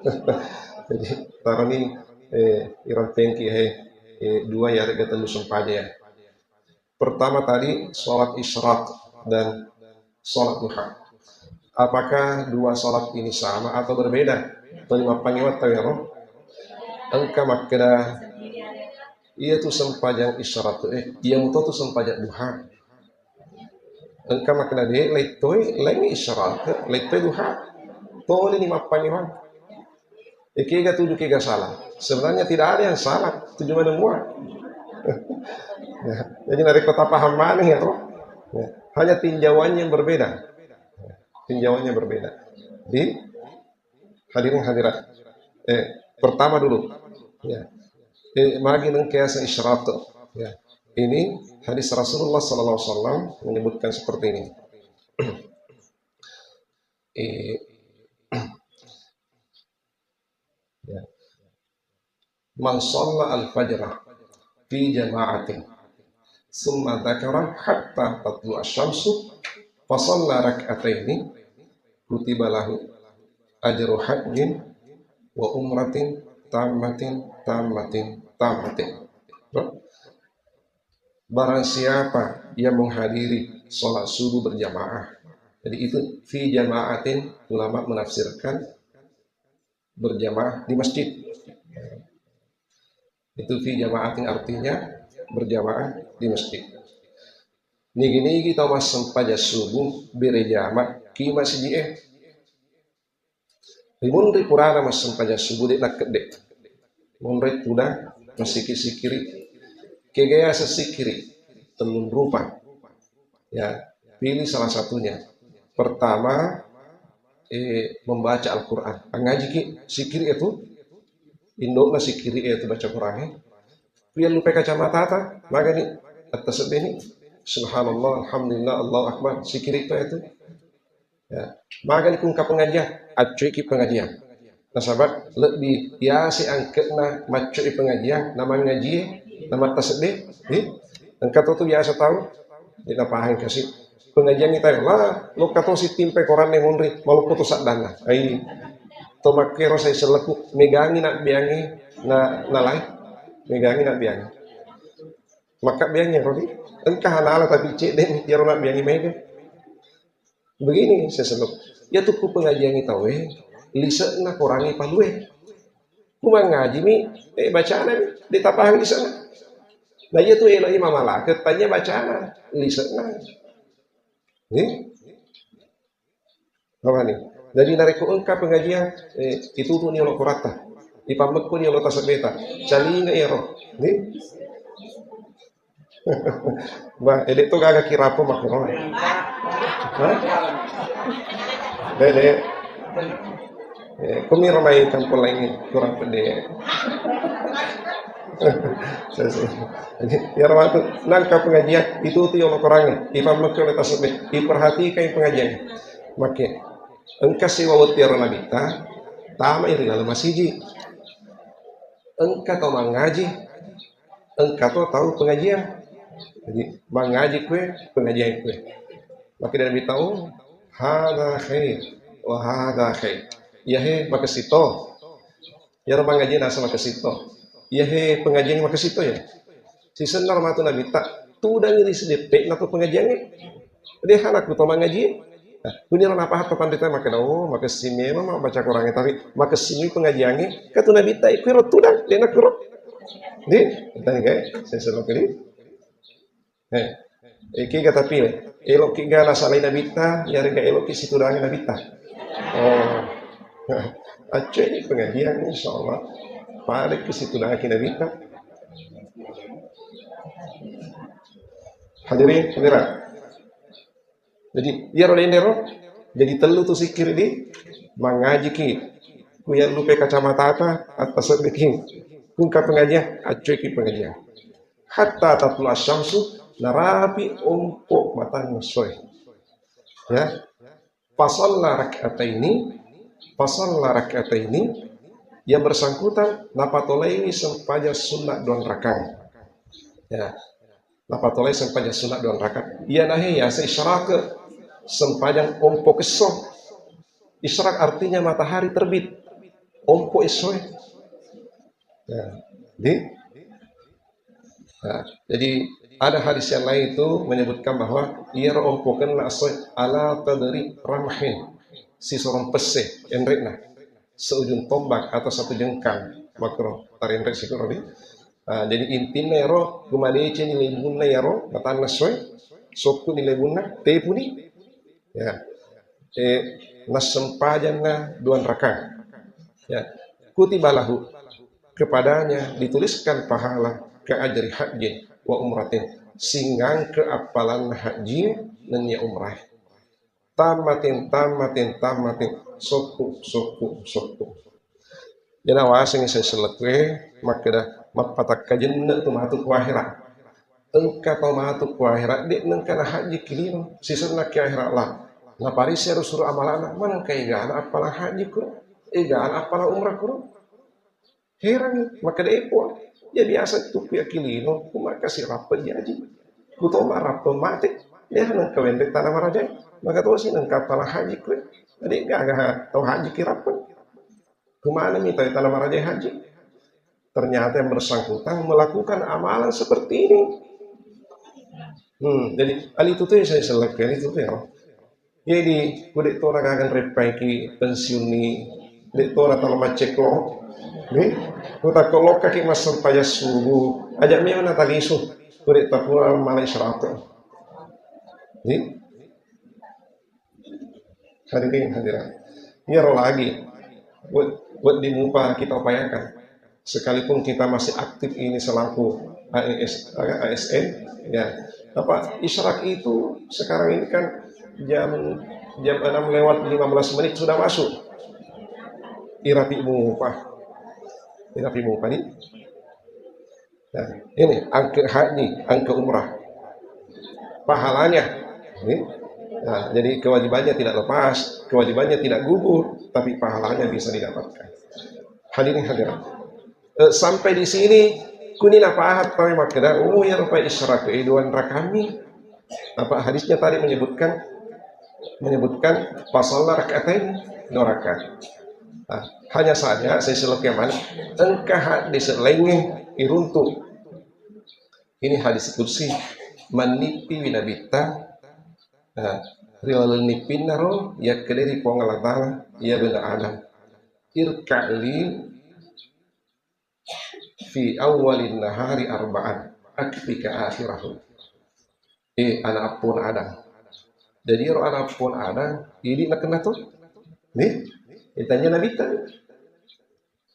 Jadi, taroni, eh, irantengki, eh, eh, dua ya, ada tellu sempajang ya. Pertama tadi, sholat isyraq dan sholat duha. Apakah dua sholat ini sama atau berbeda? Tuli mappangewa tawero? Engka makkeda, iya tu sempajang isyraq, eh, iya muto tu sempajang duha. Engka makkeda, de', lettoi, lain isyraq, lettoi duha. Tuli ni mappangewa. Eh, kega tuju, kega salah? Sebenarnya tidak ada yang salah. Tuju mana mua? Ya, jadi narekko tapaham maneng ya, toh? Ya, hanya tinjauannya yang berbeda. Ya, tinjauannya berbeda. Di hadirin hadirat. Eh, pertama dulu. Ya. Eh, magi nengkeasa isyraq. Ya. Ini hadis Rasulullah sallallahu alaihi wasallam menyebutkan seperti ini. Eh, ya. Man shalla al-fajra fi jama'atin, tsumma dzakara hatta tatlu asy-syamsu, fa shalla rak'ataini, kutiba lahu ajru hajjin wa umratin tammatin, tammatin, tammatin. Barang siapa yang menghadiri sholat subuh berjamaah, jadi itu fi jama'atin, ulama menafsirkan berjamaah di masjid. Itu fi jama'atin artinya berjamaah di masjid. Nigi-nigi tau massempajang subuh berjamaah ki masjid e. Rimunri purana massempajang subuh de' nakkedde. Monri tudang massikiri-sikiri. Kegaya sesikiri tellung rupa. Ya, pilih salah satunya. Pertama, eh, membaca Al-Quran. Angajiki sikiri itu, indokna sikiri itu baca Quran. Kuya lupa kacamata ta, magani atas ini. Subhanallah, alhamdulillah, Allahu Akbar. Sikiri itu itu. Ya. Magani kungka pengajian, accuiki pengajian. Nasaba lebbi yase angke'na maccoi pengajian, na mangaji, na mattasebbe. Di? Engka to tu biasa tau, de' napahang kasi. Pengajian kita lah, lokka to sittimpe koranne monri, maloppo to saddanna. Ai, to makkero sai selleku, megangi nabbiangi na, nalai, megangi nabbiangi. Makkabbiangi rodi, engka halala tapi cedde, yaro nabbiangi mega. Begini, saya sebut. Ya tukku pengajian tauwe, lisekna korangi palue. Ku mangaji mi, eh, bacana mi, de' tapahang lisekna. Nah, iya tu elo imam malake, tanya bacana, lisekna. Nih? Apa nih? Jadi narekko engka pengajian, eh, itu tu ni olo koratta. Ipammekko ni olo tasebbeta. Calinga ero. Nih? Bah, edek to gaga kirapo makkuro. Hah? Dede. Eh, kumi ramai kampung lain kurang pede. Saya sih. Jadi, ya, waktu nangka pengajian, itu tu yang kurangnya. Ipammekko oleh tasbih. Diperhatikan pengajian. Make. Engka siwa wettu ero nabitta, tama iri dalam masiji. Engka to mangaji, engka to tau pengajian. Jadi, mangaji kue, pengajian kue. Maka dari Nabi tahu, hada khair, wa hada khair. Iya he, makessing to. Iyaro mangaji nasa makessing to. Iya he, pengajian makessing to ya. Sisenna matu Nabi ta, tudang ri sedeppe'na to pengajian. Dia anak to mangaji. Nah, kuniro napahang to pandita makkeda, oh, makessing memang ma baca Quran tapi makessing pengajian. Katu Nabi ta, kuiro tudang, dena kuro. Di, tadi kayak, saya selalu kali. Eh, eh, kiga tapi, eh, eloki ga nasalai Nabitta, yarega eloki situdangi Nabitta. Oh. Accoe ni pengajian, insya Allah. Pada ke situdangi Nabitta. Hadirin, hadirat. Jadi, iyaro dendero, jadi tellu tu sikkiri di, mangajiki. Kuya lupe kacamata ta, atas sedikit. Kungka pengajian, accoe ki pengajian. Hatta tatlu asyamsu, narapi ompo matanna essoe. Ya. Fasalla rak'ataini, fasalla rak'ataini, yang bersangkutan napatolaiwi sempajang sunat dua rakaat. Ya. Napatolai sempajang sunat dua rakaat. Iya nahe yase isyraq, sempajang ompo kesso. Isyraq artinya matahari terbit. Ompo essoe. Ya. Di Nah, jadi ada hadis yang lain itu menyebutkan bahwa iyaro ompokenna essoe ala qadri ramhin, sisorong pesse enrekna, seujung tombak atau satu jengkal, makro tarenrek sikoro di. Nah, jadi intinya ero kumadeceni lebunna iyaro matanna essoe, sokku ni lebunna, tepuni. Ya. Eh, nassempajanna dua rakaat. Ya. Kutiba lahu, kepadanya dituliskan pahala ka ajri hajjin wa umratin. Singangke appalanna hajji nennia umrah. Tammatin, tammatin, tammatin, sokku, sokku, sokku. Jana wasengngi sai sellekkue makkeda mappatakka jenne tu matu ku ahera. Engka tau matu ku ahera, de nengka na hajji kilino, sisenna ki ahera la. Naparisi ero suru amalana, manengka egana appalang hajji kuro, egana appalang umrah kuro. Herangngi, makkeda, "Eh, Puang, iya biasa tu ku iya kilino, ku makkasi rappeng jaji. Ku to ma rappeng mate, iya nengka wenre tana marajae. Maka tosi nengka tala haji kue. Ade gaga tau haji ki rappeng. Ku maneng mi tau tana marajae haji." Ternyata yang bersangkutan melakukan amalan seperti ini. Hmm, jadi, ali itu tuh saya selesai, ali itu tuh ya. Jadi, ku de' tona gaga nreppaiki pensiunni, de' tona tala maccekko. Ni, ku takko lokkaki massempajang subuh, aja' memang natalisu, ku de' tapura malai serato. Ni, hadirin hadirat. Iyaro lagi, wed-, wedding mupa kita upayakan. Sekalipun kita masih aktif ini selaku A S, A S N, ya. Apa, isyraq itu sekarang ini kan jam, jam enam lewat lima belas menit sudah masuk. Irapi mupa. Irapi mupa ni. Nah, ini angke haji, angke umrah. Pahalanya, ini. Nah, jadi kewajibannya tidak lepas, kewajibannya tidak gugur, tapi pahalanya bisa didapatkan. Hadirin hadirat. Eh, sampai di sini, kuni napahat tau makkeda, "Oh, ya rupa isyraq, eh, dua rakami." Apa hadisnya tadi menyebutkan, menyebutkan fasalla rakaatain, dua rakaat. Nah, hanya saja saya selok yang mana, engka hadis lainnya iruntu. Ini hadis qudsi, mannippi wi nabitta, nah, ri laleng nippinna ro, yakkederi Puang Allah Ta'ala, ya benda Adam. Irka'li fi awwalin nahari arba'an, akfika akhirahu. Eh, anak appona Adam. Jadi, ero anak appona Adam, idi nakenna to. Nih, ditanya Nabi tadi.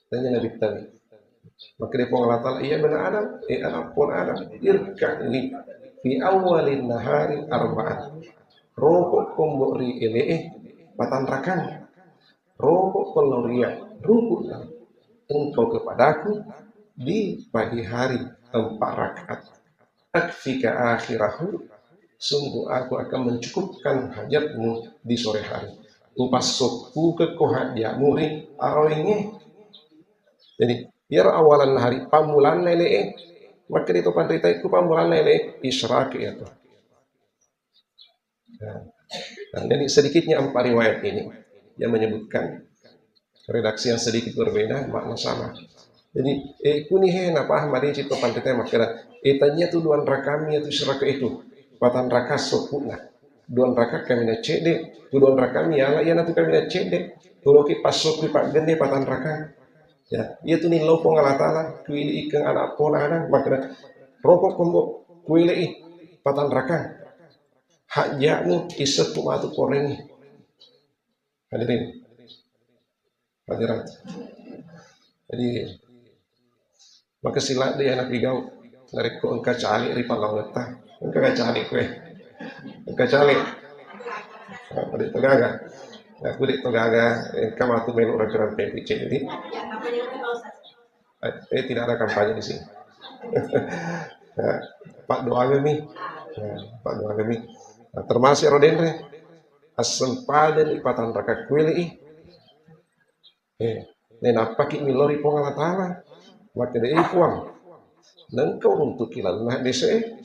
Tanya Nabi tadi. Maka dia Puang Allah Ta'ala, iya benar Adam, eh, anak appona Adam. Irka'li fi awwalin nahari arba'an. Roko kombo ri ele'e, patanrakang. Roko ko lao ria, ruku'na engkau kepadaku di pagi hari empat rakaat. Akfika akhirahu, sungguh aku akan mencukupkan hajatmu di sore hari. Upassokkuke ko hajatmu ri aroengnge. Jadi, iyaro awalanna hari, pammulanna ele'e, makkeda to panritae ku pammulanna ele'e, isyraq iya to. Nah, nah, jadi sedikitnya empat riwayat ini yang menyebutkan, redaksi yang sedikit berbeda, makna sama. Jadi, eh, kuni he, napaham ada cito panritae makkeda, eh, tanya tu dua rakami itu isyraq itu, patanrakang sokku'na. Dua rakaat kami na cedde, tu dua rakami ala iya natu kami na cedde, tuloki passokku paggenne patanrakang. Ya, iya tu nillau Puang Allah Ta'ala, kuili ikeng anak pona Adam, makkeda, roko kombo, kuili i, patanrakang. Hajatmu issekku matu korengngi. Hadirin. Hadirat. Jadi, maka sila de' anak digau. Narekko engka cali ri pallawetta. Engka ga cali kue. Engka cali. Nah, de' to gaga. Aku de' to gaga. Engka matu melu rapi-rapi picek. Jadi, eh, eh, tidak ada kampanye di sini. Ya, Pak doa kami. Ya, Pak doa kami. Nah, termasuk rodenre. Assempajang patanrakang kuili i. Eh, nainappaki millau ri Puang Allah Ta'ala. Makkeda, eh, Puang, nengka uruntuki lalenna dese'e.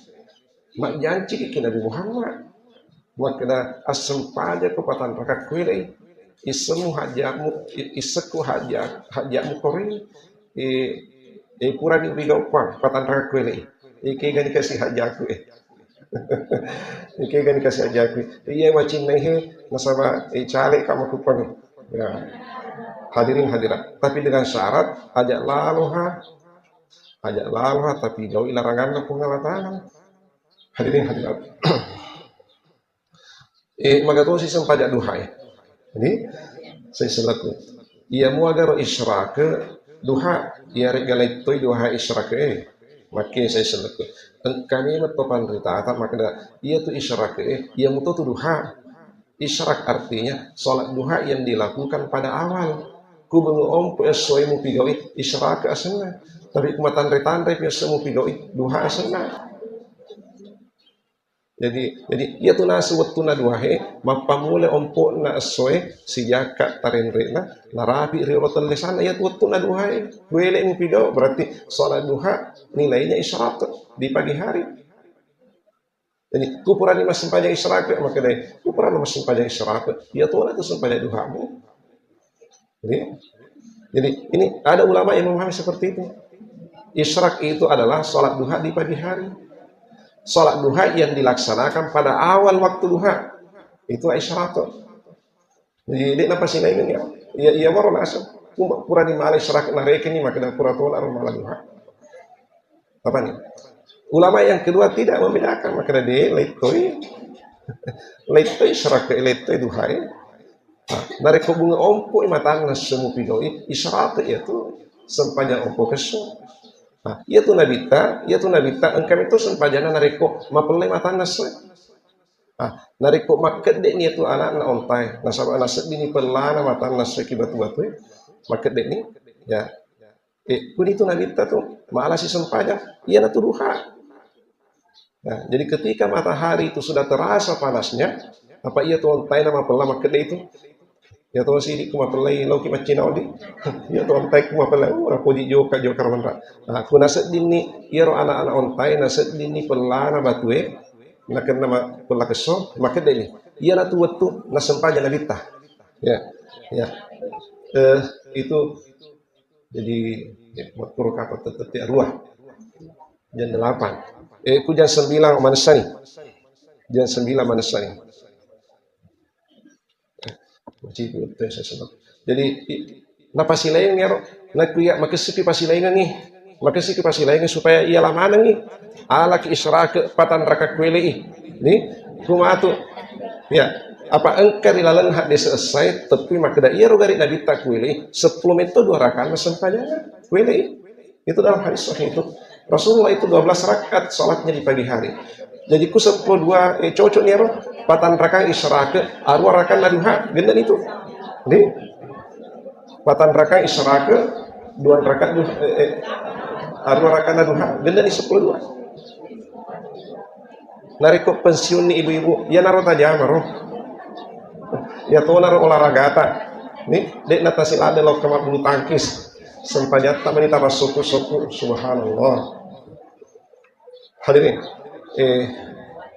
Majjanciki ki Nabi Muhammad. Makkeda, assempajang ko patanrakang kuili. Issemmu hajatmu, i-, issekku haja-, hajatmu korengngi. Eh, eh, purani ri gau Puang, patanrakang kuili. Eh, kegani kasi hajatku, eh. Kegani kasi hajatku. Iya macinnai he, nasaba, eh, cali ka makkupang. Ya. Hadirin hadirat. Tapi dengan syarat, aja laloha, aja laloha, tapi jauhi laranganna Puang Allah Ta'ala. Hadirin hadirat. Eh, magatosi sempajang duha, eh. Jadi, saya selaku. Iya muagaro isyraq duha, iya regalettoi duha isyraq, eh. Makkeda selleku. Engka memang to panritata makkeda, iya tu isyraq e, iya muto tu duha. Isyraq artinya salat duha yang dilakukan pada awal. Ku bunga ompo essoe mupigaui, isyraq asenna. Tapi ku matanre-tanre pi esso mupigaui, duha asenna. Jadi, jadi iya tu nasu wettuna duhae, mappamula ompo'na essoe, sijakka tarenre'na, narapi riolo tellesanna, iya tu wettuna duhae, kuele mupigau, berarti salat duha nilainya isyraq di pagi hari. Jadi, kupurani massempajang isyraq, makkedai, kupurani massempajang isyraq, iya tu na tu sempajang duhamu. Jadi, jadi ini ada ulama yang memahami seperti itu. Isyraq itu adalah salat duha di pagi hari. Salat duha yang dilaksanakan pada awal waktu duha. Itu isyraq. Jadi, dia napa sih lainnya? Ya, ya, baru nasa. Cuma pura di malam isyraq narekeni, maka dah pura tolak rumah duha. Apa nih? Ulama yang kedua tidak membedakan, maka dia lettoi. Lettoi isyraq, lettoi duha. Nah, narekko bunga ompo matanna semu pigau, isyraq iya tu sempajang ompo kesso. Nah, iya tu nabitta, iya tu nabitta, engka itu sempajanna narekko mapelle matanna se. Nah, narekko makkedde ni itu anakna ontai, nasaba naseddini pellana matanna se ki batu-batu, makkedde ni, ya, Eh, kuni tu nabitta tu, malasi sempajang, iyana tu duha. Nah, jadi ketika matahari itu sudah terasa panasnya, apa iya tu ontaina mapella makkedde itu? Ya tu sidi ku mapellai lauki maccina odi. Ya tu ontai ku mapellai, oh, rapoji joka, joka manra. Nah, ku naseddinni, iyaro anak-anak ontai naseddinni pellana batue, nakenna ma-, pella kesso, makkedde ni. Iyana tu wettu nasempajang nabitta. Ya, ya. Eh, itu Jadi, ya, makkuro kapang tettetti arua. Jam delapan. Eh, ku jam sembilan manessani. Jam sembilan manessani. Jadi, i-, napasilaing ero, nakku iya makessiki pasilaingengi. Makessiki pasilaingengi supaya iya lamanengi. Alaki isyraq patanraka kuelei. Ni, kumatu. Ya, apa engka ri laleng hadis essai, tapi makkeda iyaro gari nabitta kuelei, seppulo metto dua rakaat sempajang kuelei. Itu dalam hadis sahih itu. Rasulullah itu dua belas rakaat salatnya di pagi hari. Jadi ku seppulo dua, eh, cocok ni ero, patanraka isyraq, arua rakaat duha, genden itu. Ni, patanraka isyraq, dua rakaat duha, eh, eh, arua rakaat duha, genden ni seppulo dua. Narekko pensiun ni ibu-ibu, iyanaro tajamaro. Iya tonaro olahragata. Ni, de' natasiladde lokka mabbulu tangkis. Sempajatta mani tapassukku-sukku. Subhanallah. Hadirin, eh,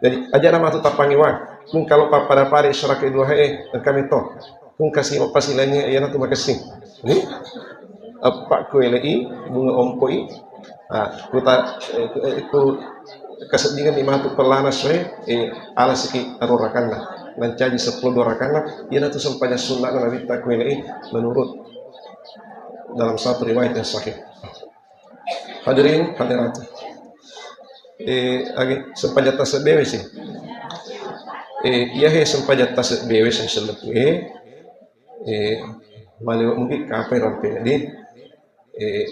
jadi aja' namatu tappangiwang. Mung kalau pappada-pada isyraq duha e, engka metto. Pung kasi mapasilaingnge iyanatu makessing. Ni? Eppa kuelei, bunga ompoi. Ah, kuta, eh, ku, eh, ku kaseddingenni matu pellana soe, eh, alasiki arua rakanna. Nancaji seppulo dua rakanna, iyanatu sempajang sunna'na nabitta kuelei menurut dalam satu riwayat yang sahih. Hadirin hadirat. Eh, agi sempajang tasebbewe si. Eh, iyahe sempajang tasebbewe si selleku e. Eh, maliwa mungkin kapai rampe jadi. Eh,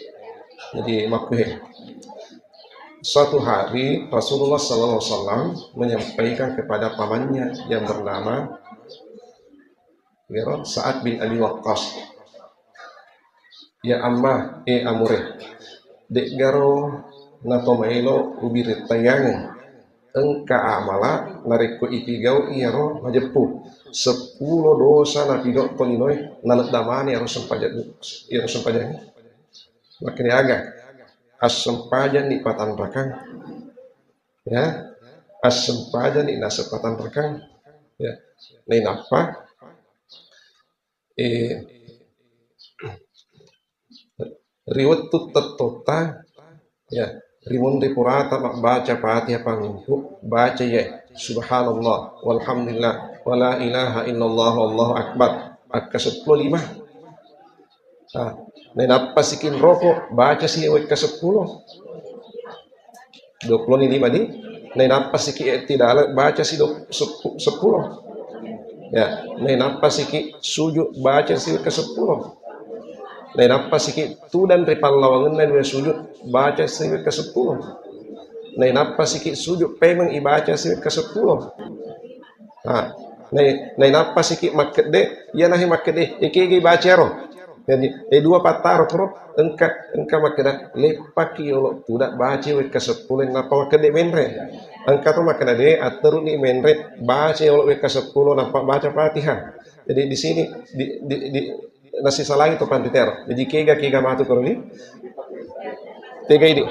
jadi makkuhe. Suatu hari Rasulullah sallallahu alaihi wasallam menyampaikan kepada pamannya yang bernama Iyaro Sa'ad bin Abi Waqqas. Ya amma, eh amure, de'garo nato maelo ubirettayangeng engka amala narekko ipigau iyaro majeppu seppulo dosa napigau tolinoe naledda mane iyaro sempajang, iyaro sempajang. Makanya aga, assempajanni patanrakang. Ya, assempajanni naseng patanrakang. Ya, nainappa, eh, ri wettu tettotta, ya, ri munri purata mabbaca Fatihah pangumpu, baca ya, subhanallah, walhamdulillah, wala ilaha illallah, wallahu akbar. Akka seppulo lima. Ah, nainappa siki roko, baca si wekka seppulo. Dua puluh ni lima di. Nainappa siki i'tidal, baca si do-, seppu-, seppulo. Ya, nainappa siki sujud, baca si wekka seppulo. Nainappa siki tudang ri pallawangenna dua sujud, baca siwekka seppulo. Nainappa siki sujud pemeng ibaca siwekka seppulo. Ha, nai-, nainappa siki makkedde, iya nahi makkedde, ekega ibaca ro. Jadi, e dua pattaro kuro, engka, engka makkeda, leppaki yolo tudang baca wekka seppulo, nappa makkedde menre. Engka to makkeda de, atteruni menre, baca yolo wekka seppulo, nappa baca Fatihah. Jadi di sini, di, di, di, nasisalangi to panritero. Jadi kega, kega matu koroni. Tega idi.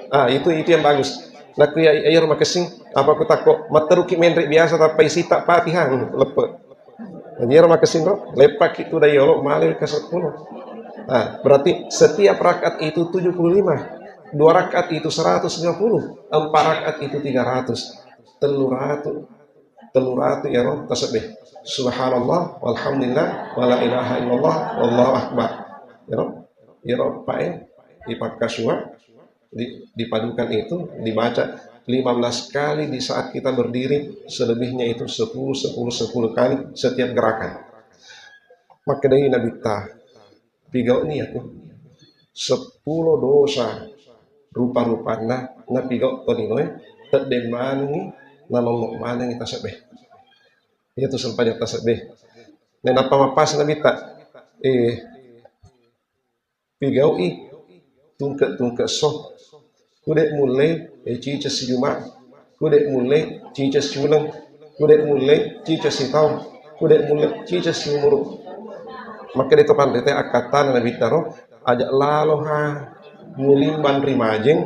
Ah, itu, itu yang bagus. Nakku ya, ayo makessing. Apa ku takko matteruki menre biasa tappa isita Fatihah, leppe. Jadi ero makessing ro, leppaki tu dayolo male ke sepuluh. Nah, berarti setiap rakaat itu tujuh puluh lima. Dua rakaat itu seratus lima puluh. Empat rakaat itu tiga ratus. Tellu ratu. Tellu ratu iyaro tasebbe. Subhanallah, walhamdulillah, wala ilaha illallah, wallahu akbar. Iyaro, iyaro pae ipakkasua, di-, dipadukan itu, dibaca lima belas kali di saat kita berdiri, selebihnya itu sepuluh, sepuluh, sepuluh kali setiap gerakan. Makkedai Nabitta, pigau'ni aku seppulo dosa rupa-rupanna napigau' tolinoe, teddeng manengngi, nalollo manengngi tasebbe. Iyatu sempajang tasebbe. Nainappa mappas Nabitta, eh, pigau'i tungke-tungke so. Kude mulle, eh, cica sijuma. Kude mulle, cica siuleng. Kude mulle, cica sitaung. Kude mulle, cica siumuru. Makkeda to panrite akkattana Nabitta ro, aja laloha mulimbang ri majeng,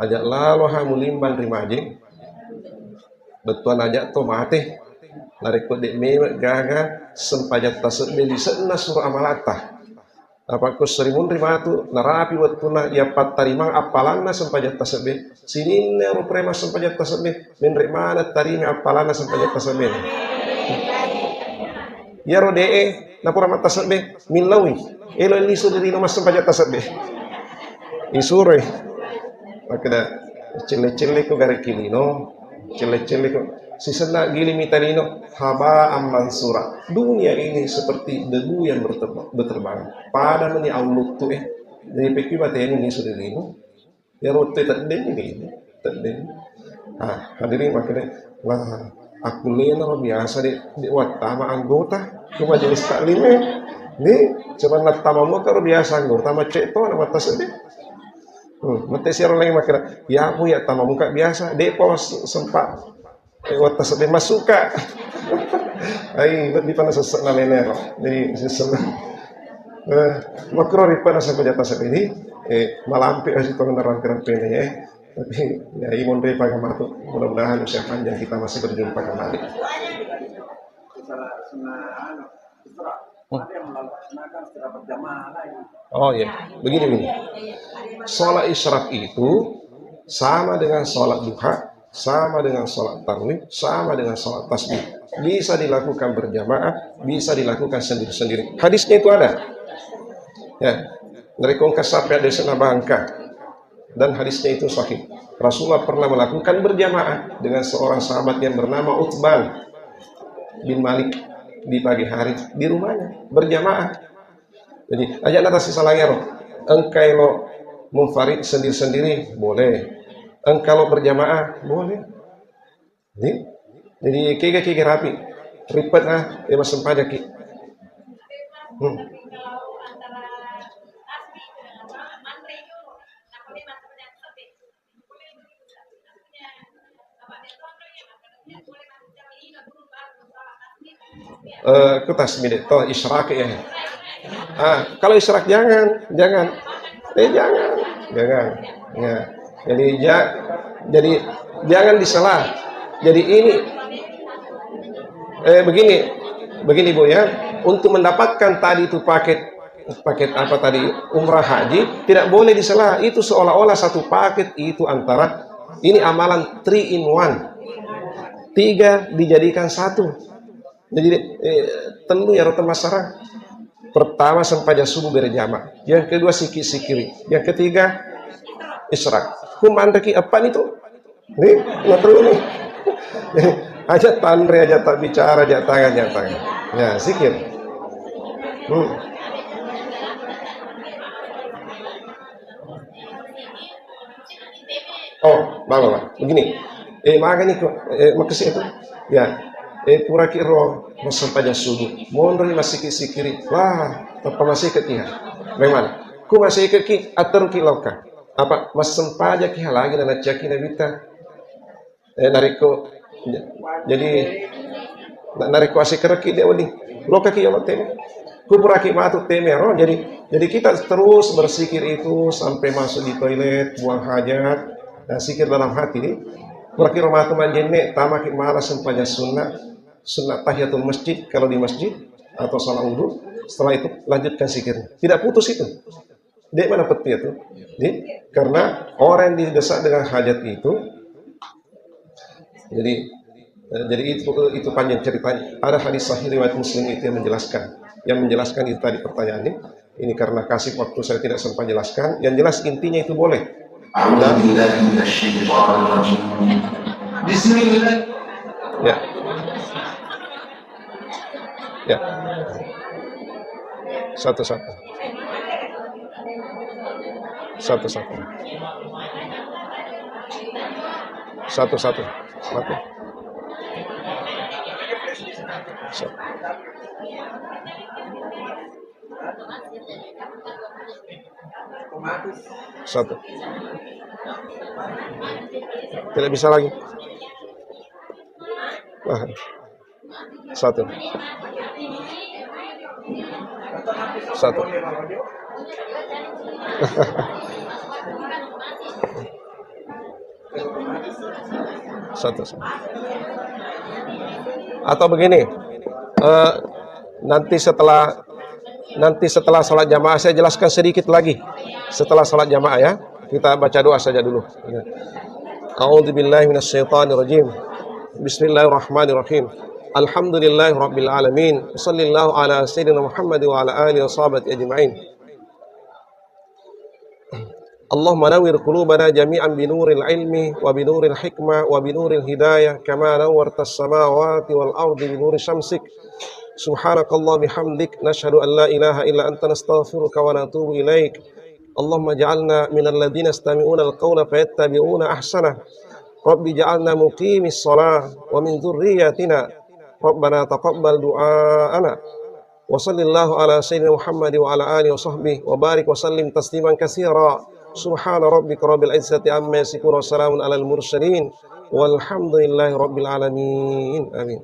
aja laloha mulimbang ri majeng. Bettuanna aja to mate. Narekko de' mewe gaga sempajang tasebbe lise'na suro amalatta. Napakko seri munri matu, narapi wettunna iya pattarimang appalanna sempajang tasebbe. Sininna ro prema sempajang tasebbe, menre maneng tarima appalanna sempajang tasebbe. Iyaro de'e napura mattasebbe, millaui. Elo lisu ri lino massempajang tasebbe. Isuroi. Makkeda, celle-celle ko gareki lino, celle-celle ko. Sisenna giling mita lino, haba'an mansura. Dunia ini seperti debu yang berterba-, berterbangan. Pada meni auluttu, eh. Jadi pekki bateni lisu ri lino. Iyaro wettu teddeng ni, teddeng. Ah, hadirin makkeda, lah, akkullena ro biasa de', de' wattama anggota ke majelis taklim e. Ni, cuma nattama muka ro biasa anggota, macet to na mattasebbe. Hmm, mate siaro lain makkeda, ya aku ya tama muka biasa, de' pa sempat. Eh, wettu tasebbe masuka. Ai, lebbi pana sesse'na lenero. Jadi, sesse'na. Eh, makkuro ripa nasaba jata sebini, eh, malampe aja tong narang keren pene, eh. Tapi, ya, imun ripa gamatu. Mudah-mudahan usia panjang kita masih berjumpa kembali. Hmm. Oh iya, begini, begini. Sholat isyraq itu sama dengan sholat duha, sama dengan sholat tarawih, sama dengan sholat tasbih. Bisa dilakukan berjamaah, bisa dilakukan sendiri-sendiri. Hadisnya itu ada. Ya, dari kongkas sampai ada sana bangka. Dan hadisnya itu sahih. Rasulullah pernah melakukan berjamaah dengan seorang sahabat yang bernama Utsman bin Malik di pagi hari di rumahnya berjamaah. Jadi, aja' nata sisalangero. Engka elo munfarid sendiri-sendiri, boleh. Engka lo berjamaah, boleh. Jadi, jadi kega-kega rapi. Ripet ah, eh, massempajaki. Hmm. Eh, ku tasbih de' to, isyraq ya. Ah, kalau isyraq jangan, jangan. Eh, jangan, jangan. Ya. Jadi, ja-, jadi jangan disela. Jadi ini, eh, begini, begini, Bu, ya. Untuk mendapatkan tadi itu paket, paket apa tadi, umrah haji, tidak boleh disela. Itu seolah-olah satu paket itu antara, ini amalan three in one. Tiga dijadikan satu. Jadi, eh, tellu iyaro temmassarang. Pertama, sempajang subuh berjamaah. Yang kedua, sikit-sikiri. Yang ketiga, isyraq. Ku manreki eppa ni tu. Ni, na tellu ni. Aja' tanre, aja' tak bicara, aja' tangan, aja' tangan. Ya, sikir. Hmm. Oh, mama, Pak. Begini. Eh, magani ko, eh, makasih itu. Ya. Eh, puraki ro massempajang subuh. Monroi massikir-sikiri. Wah, tappa maseke ki ha. Memang. Ku maseke ki, atur ki loka. Apa massempajang ki ha lagi na naccaki Nabitta. Eh, narekko, jadi, na-, narekko asekkereki de' wedding. Lokaki yolo teme. Kupuraki matu teme ro. Jadi, jadi kita terus bersikir itu sampai masuk di toilet, buang hajat, dan sikir dalam hati. Puraki ro matu manjenne, tamaki mala sempajang sunnah, sunnah tahiyatul masjid kalau di masjid atau salat wudhu. Setelah itu lanjutkan sikir. Tidak putus itu. Dia mana peti itu? Jadi, karena orang yang didesak dengan hajat itu, jadi, eh, jadi itu, itu panjang ceritanya. Ada hadis sahih riwayat Muslim itu yang menjelaskan. Yang menjelaskan itu tadi pertanyaan ini. Ini karena kasih waktu saya tidak sempat jelaskan. Yang jelas intinya itu boleh. A'udzubillahi minasyaitonirrajim. Bismillah. Ya. Ya. Satu-satu. Satu-satu. Satu-satu. Satu. Satu. Satu. Tidak bisa lagi. Wah. Satu. Satu. Satu. Atau begini, eh, nanti setelah, nanti setelah sholat jamaah saya jelaskan sedikit lagi. Setelah sholat jamaah ya, kita baca doa saja dulu. Ya. A'udzubillahi minasyaitonirrajim. Bismillahirrahmanirrahim. Alhamdulillahirabbil alamin. Sallallahu ala sayyidina Muhammad wa ala alihi wa sahbihi ajma'in. اللهم نور قلوبنا جميعا بنور العلم وبنور الحكمة وبنور الهداية كما نورت السماوات والأرض بنور شمسك. سبحانك اللهم بحمدك، نشهد أن لا إله إلا أنت، نستغفرك ونتوب إليك. اللهم اجعلنا من الذين يستمعون القول فيتبعون أحسنه. رب اجعلنا مقيم الصلاة ومن ذريتنا. ربنا تقبل دعاءنا. وصل الله على سيدنا محمد وعلى آله وصحبه وبارك وسلم تسليما كثيرا. سبحان ربك رب العزة عما يصفون وسلام على المرسلين والحمد لله رب العالمين. آمين.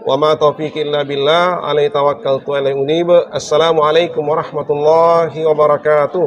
وما توفيقي إلا بالله، عليه توكلت وإليه أنيب. السلام عليكم ورحمة الله وبركاته.